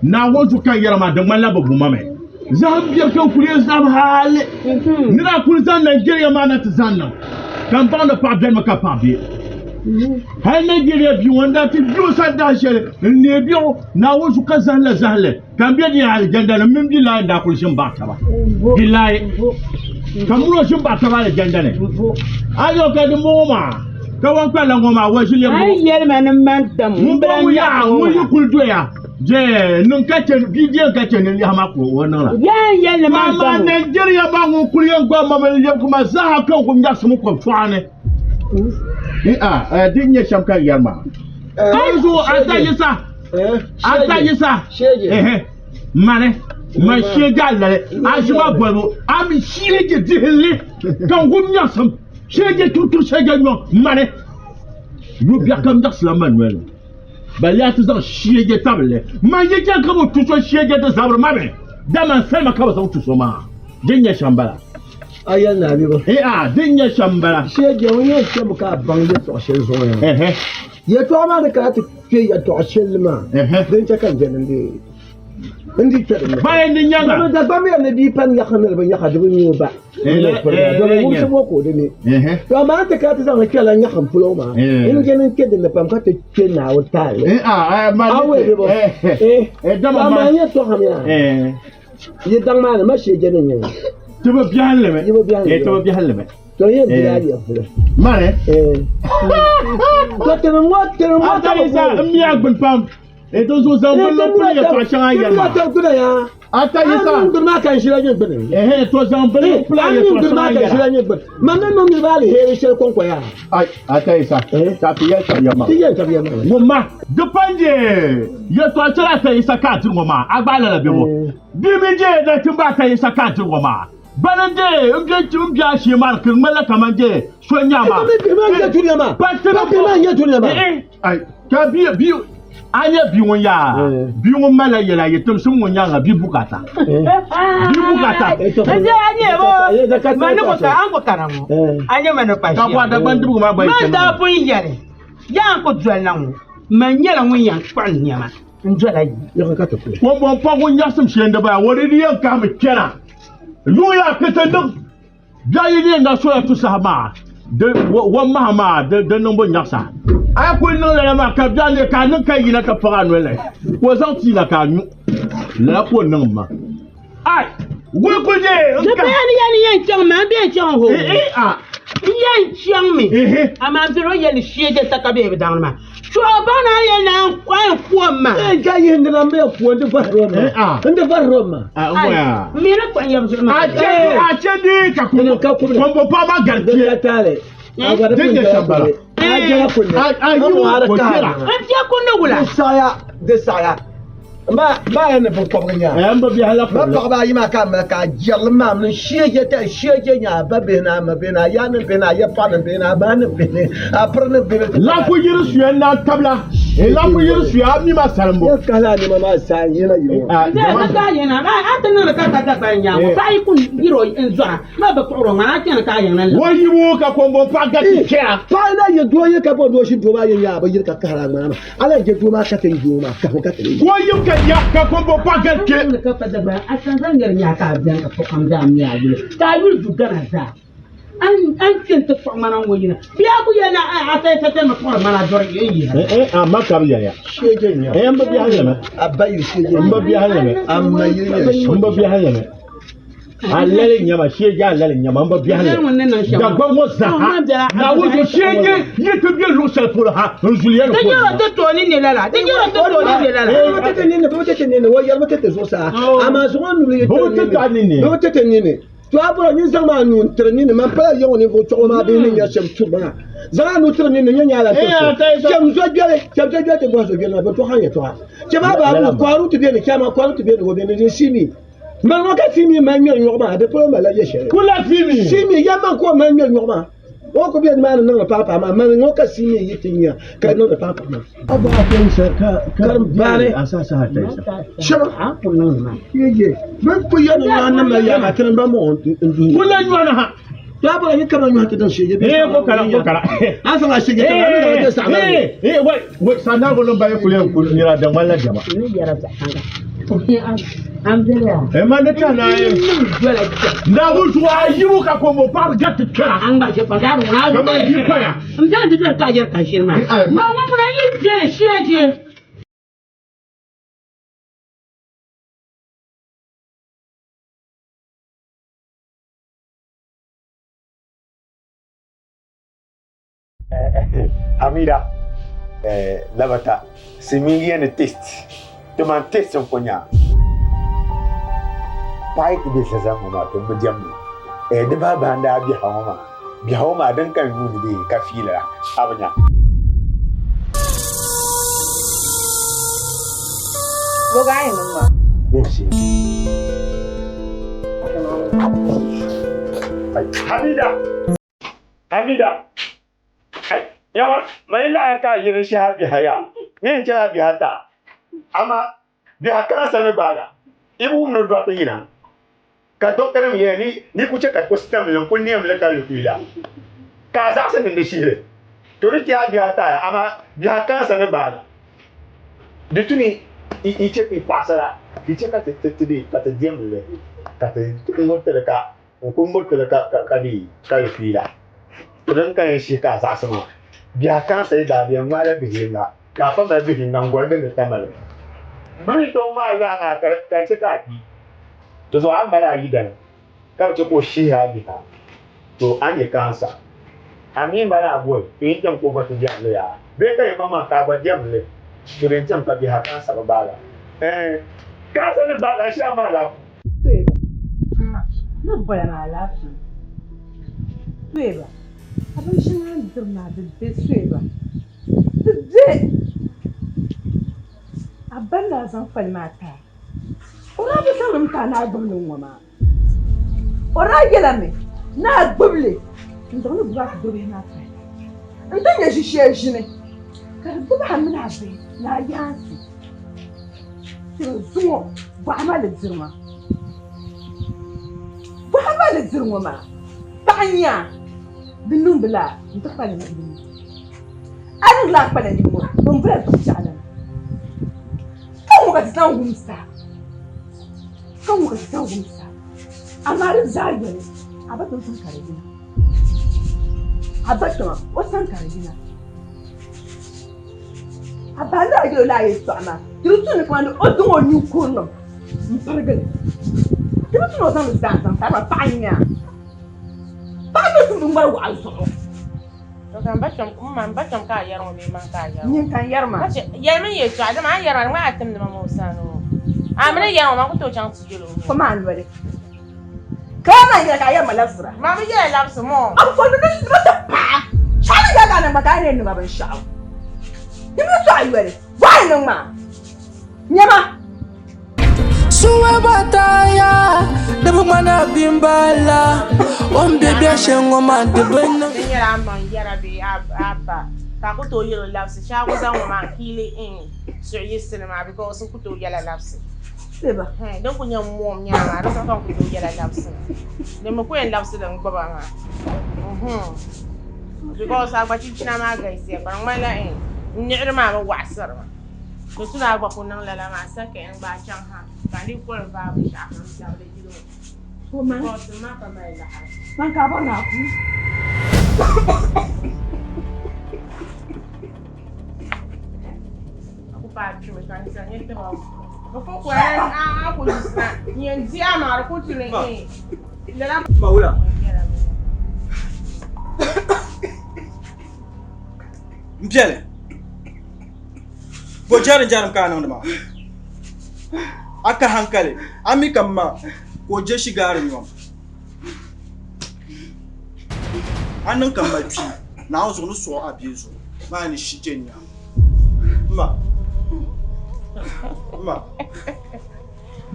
Speaker 10: Naawuni zuɣu ka n yɛra maa, di ŋmanila bɛ bu ma mi. Zahim biɛri ka n kuli yɛn zahim hali. Ni daa kuli zaŋ Nigeria maa na ti zaŋ niŋ ka n baŋ ni paɣa beni mi ka paɣa be. Hali Nigeria bia ŋɔ n daa ti be o sani dahin shɛli n neei biɛɣu Naawuni zuɣu ka zahim la zahimli ka n be di alijanda ni m mini bilahi n daa kuli ʒi m-baɣi taba. Bilahi ka m mini o ʒi m-baɣi taba alijanda ni. A yɛli ka dimbɔŋɔ maa ka wan kpalila ŋɔ maa wa ʒi lɛbigi
Speaker 5: A yi yɛli ma ni man dam
Speaker 10: ŋun bɔŋɔ yaa ŋun yi kuli doya. Je niŋ ka che bia diɛm ka che ninliha maa ka o niŋ la.
Speaker 5: Yaa n yɛli ni man
Speaker 10: Amaa
Speaker 5: dam.
Speaker 10: Nigeria maa ŋun kuli yɛn gbaai ma mini lɛbigi ma zaaha ka n kuli nyaɣisim kɔb tɔɣa ni. A di nyɛ shɛm ka n yɛri maa. Di zuɣu a ta yisa a ta yisa mani man sheegi a lali a ʒima bolibu a mi sheegi dihili ka n kum nyaɣisim sheegi tutu sheegi nyɔŋ mani yu biɛɣu kam nyaɣisila man noli ni. Ba yaa ti zaŋ sheege tabili man yi chɛ ka bɛ tu so sheege di zabiri ma mi, dama n salima ka bɛ zaŋ tu so maa. Din nyɛ shɛm bala.
Speaker 3: A yɛli ni a mi ba.
Speaker 10: Ee a, din nyɛ shɛm bala.
Speaker 3: Sheege ŋun yɛn chɛmi ka a baŋ yɛtɔɣ shɛli zuɣu yaa. Yɛtɔɣa maa ni kana ti kpe yɛtɔɣ shɛli maa, din chɛ ka n je ni n deei.
Speaker 16: N di kpɛ dinni.
Speaker 10: Bayan di nyɛŋa.
Speaker 16: Domin Dagbaŋ yɛli ni bia pani nyaɣa ni di bi nyaɣa di bi nyɛ o ba. Domin wumsi ŋɔ ka o di mi. To amaa n ti kana ti zaŋ li kpɛrila nyaɣim polo maa. N je ni n kpɛ dinni pam ka ti kpɛ Naawuni taali. A wei bɛ bɔ. To amaa n yɛn tɔɣim yaa. Yi daŋ maa ni ma shee je ni nyɛ.
Speaker 10: Ti bi biɛhinli mi.
Speaker 16: Yi bi biɛhinli.
Speaker 10: Ti bi biɛhinli mi.
Speaker 16: To yɛn dila a yɛvuli.
Speaker 10: Mani.
Speaker 16: To tinim ŋɔ tinim ŋɔ
Speaker 10: ka bi ku. N mi a gbuni pam. E to so zaŋ bin pili yɛltɔɣa shɛŋa yɛli maa. Ata yisa.
Speaker 16: An gbuni maa ka n ʒila nyɛ gbuni.
Speaker 10: Ehe to zaŋ bin pili yɛltɔɣa shɛŋa yɛli.
Speaker 16: An ʒila nyɛ gbuni. Man ni niŋ niriba aliheri shɛli kɔŋko yaa.
Speaker 10: Ai ata yisa. Ka ti yɛli tabi yɛli maa.
Speaker 16: Ti yɛli tabi yɛli maa.
Speaker 10: Wumma di pandi yɛltɔɣa shɛli ata yisa ka a tiri ŋɔ maa a gba lala bɛ ŋɔ. Bia mi je nachimba ata yisa ka a tiri ŋɔ maa. Bani n de n bɛ n bɛ a shee maa di ŋmanila kaman de so n nya maa.
Speaker 16: Bihi maa n nyɛ dunia maa. Bihi maa n nyɛ dunia maa.
Speaker 10: Ai ka bia bia a nyɛ bia ŋun yaa bia ŋun malila yɛla yi timsim ŋun nyaanga bia bukata bia bukata.
Speaker 5: N je a nyɛ bo ma ni ko ka an ko kana ŋɔ a nyɛ ma ni kpa
Speaker 10: Ka
Speaker 5: ʒiya
Speaker 10: bɔ a Dagbaŋ dibigu maa gba yi
Speaker 5: man
Speaker 10: chani
Speaker 5: daa pun yɛli yaa n ku doli na ŋɔ man nyɛla ŋun yɛn kpuɣi n nɛma n dola yi.
Speaker 10: Kɔmbɔŋ pa ŋun nyaɣisim shee n-di baya o di di yɛn kahimi kpɛna yuya ka ti niŋ biɛɣu yi ni na soya tu saha maa di o maha maa di niŋbu nyaɣisa a yi kuli niŋ lala maa ka biɛɣu ne ka a niŋ ka yina ka paɣi a noli ni ka o zaŋ tii na ka a nyu lala ka o niŋ ma ai wuli kuli je
Speaker 5: Di paya ni ya ni yɛn chaŋ maa n bɛn chaŋ ho n yɛn chaŋ mi amaa n bɛri o yɛli shee je saka bee bi daŋni maa Chuɣu baŋ ni a yɛli ni a yɛn kuom maa.
Speaker 16: N ka yihi nira m bɛ kuo n di vahiri o ma. N di vahiri o ma.
Speaker 5: N mi ni kpuɣi yɛbu zuɣu maa.
Speaker 10: A chɛ di ka kombo paɣa maa gari
Speaker 16: kpɛ.
Speaker 10: Din nyɛ shɛm bala.
Speaker 16: A jɛla kunni.
Speaker 10: A yi o chɛra.
Speaker 5: N tiɛ kunni wula.
Speaker 16: Di saɣaya di saɣaya. Ba ba yɛn ni binkɔbigi nya.
Speaker 10: N bi biɛhi la
Speaker 16: Ba paɣaba ayi maa ka a mali ka a jɛrili maa mini shee ta shee je nya a ba bihi ni a ma bihi ni a yaa nim bihi ni a ya paɣa nim bihi ni a ba nim bihi ni a piri nim bihi.
Speaker 10: Laɣifu yiri suya n naan tabila. Laɣifu yiri suya a mi ma salimbu.
Speaker 16: Yɛn kahila a nɛma maa saa n yina yili ŋɔ.
Speaker 5: Ka ka yɛna a ti niŋdi ka ka Dagbaŋ nyaangu paɣa yi ku yiri o n zɔra ma bi kpuɣiri o ŋmani a chani ka a yiŋ na
Speaker 10: O yibu ka kɔŋbɔŋ paɣa gari ti chɛra.
Speaker 16: Paɣa na yi doo yi ka bɔ doo shi doo maa yi nya a bi yiri ka kahira a ŋmana maa. Ala je doo maa ka ti n-je o maa, kahimi ka ti lee.
Speaker 10: Ka o yim ka nya ka kɔŋbɔŋ paɣa gari kpe.
Speaker 5: Ka pa Dagbaŋ a sanzali ŋmɛri nya ka a beni ka sokam zaa mi a yuli ka a yuli du Gana zaa. A ni kpe nti kpuɣi ŋmana ŋɔ yina bee a ku yɛli ni a sayi satani mi kpuɣiri ŋmana dɔri n yihira.
Speaker 10: Eh eh, a ma ka bi yɛliya.
Speaker 16: Sheje nya.
Speaker 10: Eh, n bi biɛhi limi.
Speaker 16: A ba yili sheje
Speaker 10: N bi biɛhi limi.
Speaker 16: A ma yili nyɛla sheje.
Speaker 10: N bi biɛhi limi. Alali nyama sheje alali nyama n bi biɛhi li. Dagbaŋ ŋɔ zaa ha Naawuni so sheje yi ti be luɣ shɛli polo ha n zuliya ni
Speaker 5: Di nyɛla ti tooni ni lala. Di nyɛla ti tooni ni lala.
Speaker 16: Bɛ bi ti ti ninni, bɛ bi ti ti ninni, o yɛlimi ti ti zuɣusaa. Amaa zuŋɔ nubili yi tiri ninni, bɛ bi ti ti ninni. To a bɔra nyin zaŋm a nuu n-tiri ninni, man pala yaŋɔ ninvuɣ chɔɣu maa bihi ni nya shɛm turi maa. Zaŋ a nuu tiri ninni nya nyaala n-tiri so. Chɛm zo gbɛli, chɛm zo gbɛli ti bɔhi zo gbɛli maa, bɛ tɔɣi a yɛtɔɣa. Chɛm a baabu, kɔhiru ti beni, chɛma kɔhiru ti beni, o beni din simi. Mali ŋɔ ka Simi mali ŋmɛri nyɔɣu maa, di polo malila yɛ shɛli.
Speaker 10: Kula Simi.
Speaker 16: Simi, ya man ka o mali ŋmɛri nyɔɣu maa. O ku be nimaani niŋdi paɣipaɣi maa. Mali ŋɔ ka Simi yi ti nya ka di niŋdi paɣipaɣi maa.
Speaker 3: A bɔɣa kpɛŋsa ka
Speaker 16: ka baani shɛba yeje bɛ ku yɛn ni nyɔɣu nim la yaa maa tini ba mɔɣu n duhi.
Speaker 10: Kula nyɔɣu ha.
Speaker 16: To a bɔra yi kama nyɔɣu ti din sheje bɛ.
Speaker 10: Ee ko kala ko kala.
Speaker 16: A zaŋ a sheje kama a mi zaŋ a je saɣa
Speaker 10: Ee ee wai wai sandago nim ba yi kuli yɛn kuli nira di ŋmanila diɛma. Eh ma ne ta na ye. Naawuni zuɣu a yibu ka kombo paɣiri gari ti kpɛra. Kaman yi paya.
Speaker 5: N zaŋ ti doli ka yɛri ka ʒiri maa. Ma ŋun ŋuna yi beni sheje.
Speaker 6: Hamida, eh, labata, similia ni test. Ti man test n ko nya. Paɣa yi ti be saza ŋɔ maa to m bi diɛmdi. Eh, di bahi bahi n daa biɛha ŋɔ maa. Biɛha ŋɔ maa din ka n yuuni bee ka fiila la, a bi nya.
Speaker 8: Loga a yi niŋ maa.
Speaker 6: Hamida! Hamida! Yawa, mai lahi ka yiri shɛhi biɛha ya, ni n chɛla biɛha ta. Amaa biɛha kana sani gbaaga, i bi wum ni dɔɣite yina, ka dɔɣitɛnim yɛli ni ni ku chɛ ka ku sitamli n-ku nɛm li ka lu kuyila, ka a zaɣisi ni di shihili. To di ti a biɛha ta ya, amaa biɛha kana sani gbaaga. Di tu ni
Speaker 17: I chɛ ka i paɣisira, ka i chɛ ka ti ti di ka ti diɛmdi li, ka ti ŋuriti li ka n ku ŋuriti li ka di ka di fiila. To din ka yɛn shihi ka a zaɣisi ŋɔ, biɛhi kaansa yi daa bi yɛn ŋmaai la bihi yiŋga, ka a pa mali bihi yiŋga n-gɔri gindi tamali. Bɛ ni tooi ŋmaai yaɣi maa ka di chɛ ka a kpi. Di zuɣu a ni mali a yidana ka bi chɛ ka o shihi a biha, to a ni nyɛ kaansa. A mi mali a goli, to yin cham ka o gba ti diɛmdi li yaa. Bee ka yimaŋmaŋ ka a gba diɛmdi li, to din cham ka biha kaansa bi baag a. Ɛɛn, kaansa ni baag a shɛm maa la.
Speaker 8: Toeba, m ma, ni boli ma alaafee. Toeba, a binshɛŋa a ni diri maa di be Toeba, di be! A ba ni daa zaŋ fali maa ti a, o daa bi zaŋ li mi ti a ni a gbubi li ŋ-ŋɔ maa. O daa yɛla mi ni a gbubi li n-zaŋ li gbubi a ti bibihi maa pahi nti nya ʒi shɛli ʒini ka di gbubi a mini a bihi ni a yaansi. Tiri zuŋɔ bɔɣa ma li diri ma. Bɔɣa ma li diri ŋɔ maa paɣa n-nyɛ a di niŋdi la n-ti kpalim yili ŋɔ. A niŋdi la a kpalim yili ŋɔ bɛn bula bi'biɛɣu lana. Ka ŋɔ ka ti zaŋ wumsi a. Ka ŋɔ ka ti zaŋ wumsi a. Amaa di zaa yoli a ba ti o sani ka di yina. A ba kpɛma o sani ka di yina. A ba ni daa yɛl o lala yɛtɔɣa maa, di bi tu ni kaman o zaŋ o ninkurilim m-pirigi li. Di bi tu ni o zaŋ li zaa n-zaŋ ti a, amaa paɣa n-nyɛ a. Paɣa mi tum bi ŋmari waɣa zuɣu.
Speaker 18: To ka m ba kpɛm, m ma, m ba kpɛm ka a yɛri ŋɔ bee man ka a yɛri ŋɔ?
Speaker 8: Nyin ka n yɛri maa.
Speaker 18: Ka chɛ, yɛlimi n yɛltɔɣa, dama a ni yɛri maa di ŋmanila a timdi ma mi o sani o. A mi ni yɛri ŋɔ, man ku tooi chaŋ ti yɛl o.
Speaker 8: Kom a noli. Ka a maa yɛla ka a yɛri ma labisira.
Speaker 18: Ma bi yɛla labisi moo.
Speaker 8: A bi kɔŋ ni ni ti paɣa. Shɛɣu ni yɛli ka a niŋ ma ka a ni yɛn niŋ ma binshɛɣu. Di mi tɔɣi yoli, bɔhi niŋ maa. Nyama.
Speaker 1: Suwe bataya, di bi ŋmana bimbala, o ni be biɛɣ shɛli ŋɔ maa di bi niŋ.
Speaker 18: Di nyɛla a maŋ yɛra bee a ba ka a ku tooi yɛl o labisi shee a ku zaŋ ŋɔ maa n-kiili suhuyiɣisili maa because n ku tooi yɛla labisi. Din ku nyɛ mom nyaa maa di zuɣu ka n ku tooi yɛla labisi din mi ku yɛn labisi din gbuba maa because a gba chinchina maa galisiya ka di ŋmanila n niɣiri maa bi waɣasiri ma di tu ni a gba ku niŋ lala maa second gba a chaŋ ha ka n dii koli vaai binshaɣu kam tabili yili ŋɔ because din maa pa mali laɣiri.
Speaker 8: Man ka a bɔri ni a ku.
Speaker 9: Mawula. M biɛli. Bo jɛrim jɛrim ka a niŋdi maa? A ka hankali, a mi ka m ma ka o je shigaari nyom. A niŋ ka m ma kpi, Naawuni zuɣu ni suɣi a bia zuɣu maa ni shi je nya. Ma. Ma.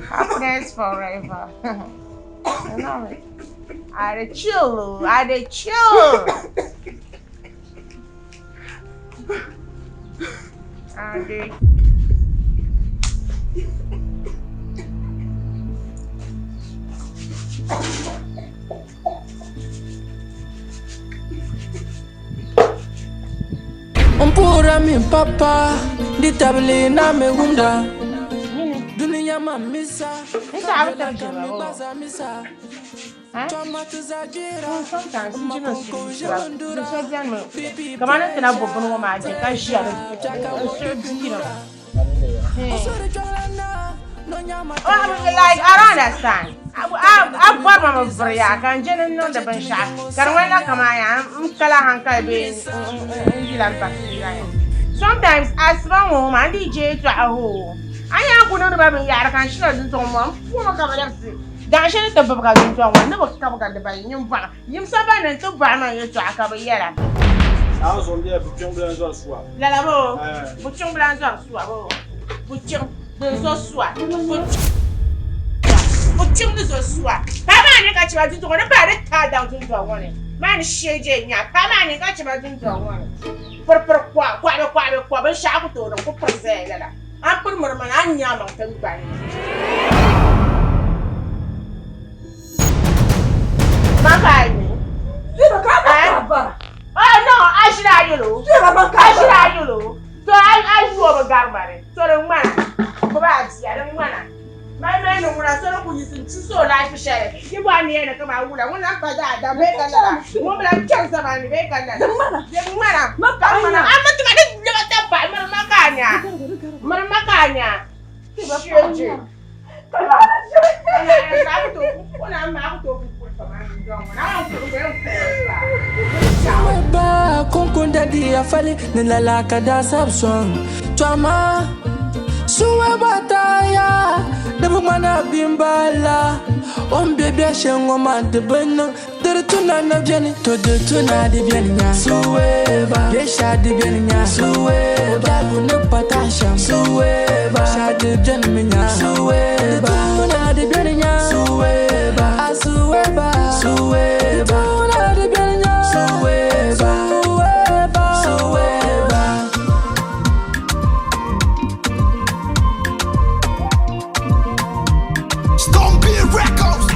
Speaker 18: Happiness forever. You know me. I dey chill, oh. I dey chill. I dey.
Speaker 1: M puhira mini papa di tabili na mi wumda Dunia ma misa mi gba misa
Speaker 18: Sometimes n jina so biɛni mi kamani ti na bo bini ŋɔ maa je ka ʒiya di n suhu dihiri Like I don't understand. A bɔri ma mi vuriya ka n je ni n niŋdi binshɛɣu ka di ŋmanila kamani yaa n kala hankali bee n yila m basiira ni. Sometimes asiba ŋɔ maa n dii je yɛltɔɣa hoo. A ni yaa ku niŋdi ba binyahari ka n shina dundɔŋ maa m puumi ka bi labisi Daɣu shɛli ti bibiga dundɔŋ ŋɔ ni bi kabiga dibayi nyinvɔɣu yimsa ba ni nti bɔhi ma yɛltɔɣa ka bɛ yɛra.
Speaker 9: Naawuni zuɣu m-bela buchiŋ bila n-zɔri sua.
Speaker 18: Lala boo, buchiŋ bila n-zɔri sua boo, buchiŋ din zo sua, buchiŋ ni zo sua. Paɣa maa ni ka chɛ ba dundɔŋ ŋɔ ni paai di taai daŋ dundɔŋ ŋɔ ni maa ni shee je n-nya paɣa maa ni ka chɛ ba dundɔŋ ŋɔ ni piripiri kɔɣibi kɔɣibi kɔ binshɛɣu ku tooi niŋ ku piri zaya lala. A piri miri ma na a ni nya a maŋ tiŋgbani ni. Man ka a yi.
Speaker 8: Zero ka a ka bara.
Speaker 18: Oh no, a ʒiri a yɛlo.
Speaker 8: Zero man ka
Speaker 18: a ʒiri a yɛlo. To a a yuo bi gari ma ni. To di ŋmana.
Speaker 8: gbubi a bia di ŋmana. Mali mali ni ŋuna so ni ku yiɣisi n-chusi o laɣifu shɛli yi bɔri ni yɛli kaman wula ŋuna m-pa daadam bee ka lala ŋun bi lahi kpɛri zama ni bee ka lala di ŋmana ka ŋmana a mi tima di lɛbi tabi pahi miri ma ka a nya miri ma ka a nya sheeji
Speaker 1: Ba kunkunda di afali ni lala ka daa sabi sɔŋ to amaa suwe bataya di bi ŋmana bimbala o ni be biɛ shɛli ŋɔ maa di bi niŋ di di tuna na beni to di tuna di beni nya suweba bɛ sha di beni nya suweba biɛhigu ni pa tahi shɛm suweba sha di beni mi nya suweba di tuna di beni nya suweba a suweba suweba di tuna di beni nya suweba suweba suweba.
Speaker 19: Stone Records,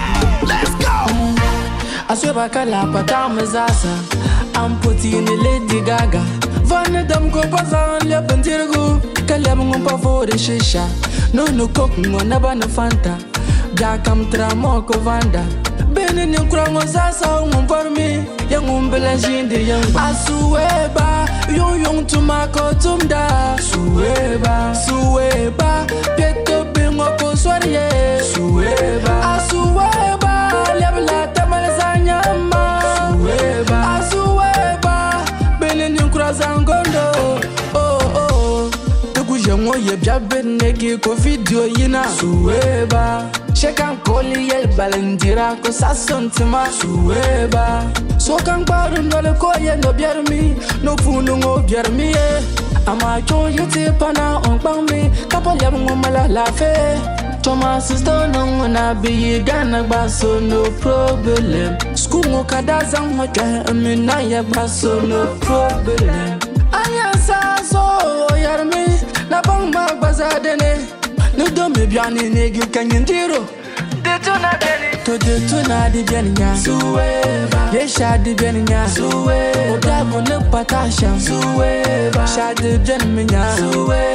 Speaker 19: let's go.
Speaker 1: Asweba kala pata zaasa I'm putting the Lady Gaga Vani dam ko pa zaŋ lɛbi bindirigu ka lɛbi ŋun pa voori shisha No no coke ŋɔ naba ni Fanta Biɛɣu kam tira mɔko vanda Bihi ni ninkura ŋɔ zaasa ŋun bɔri mi ya ŋun bi lahi ʒiindi yiŋgba Asuweba yuŋ yuŋ tuma ka o tumda Suweba Suweba piɛto bihi ŋɔ ka o sɔri ye Suweba Asuweba lɛbila tamali zaŋ nyamma Suweba Asuweba bihi ni ninkura zaŋ gondo oh oh Ti ku ʒe ŋɔ ye biɛbi bi negi ka o vidiyo yina Suweba Shekan koli yɛli balindira ko saɣasim tima Suweba Sokam gbaari noli ka o yɛ no biɛri mi no puuni ŋɔ biɛri mi ye amaa kpɛŋɔ yi ti pana o ni kpaŋ mi ka pa lɛbi ŋɔ mali alaafee Toma sister niŋ ŋuna bi yi Ghana gba so no problem School ŋɔ ka daa zaŋ ŋɔ kpɛhi n mi na ya gba so no problem A yɛn saa so o yɛri mi na baŋ maa gba zaa dini Ni domi biɛɣu ni neegi ka nyin diro Di tuna beni To di tuna di beni nya Suweba Yesha di beni nya Suweba O biɛhigu ni pa tahi shɛm Suweba Sha di beni mi nya Suweba.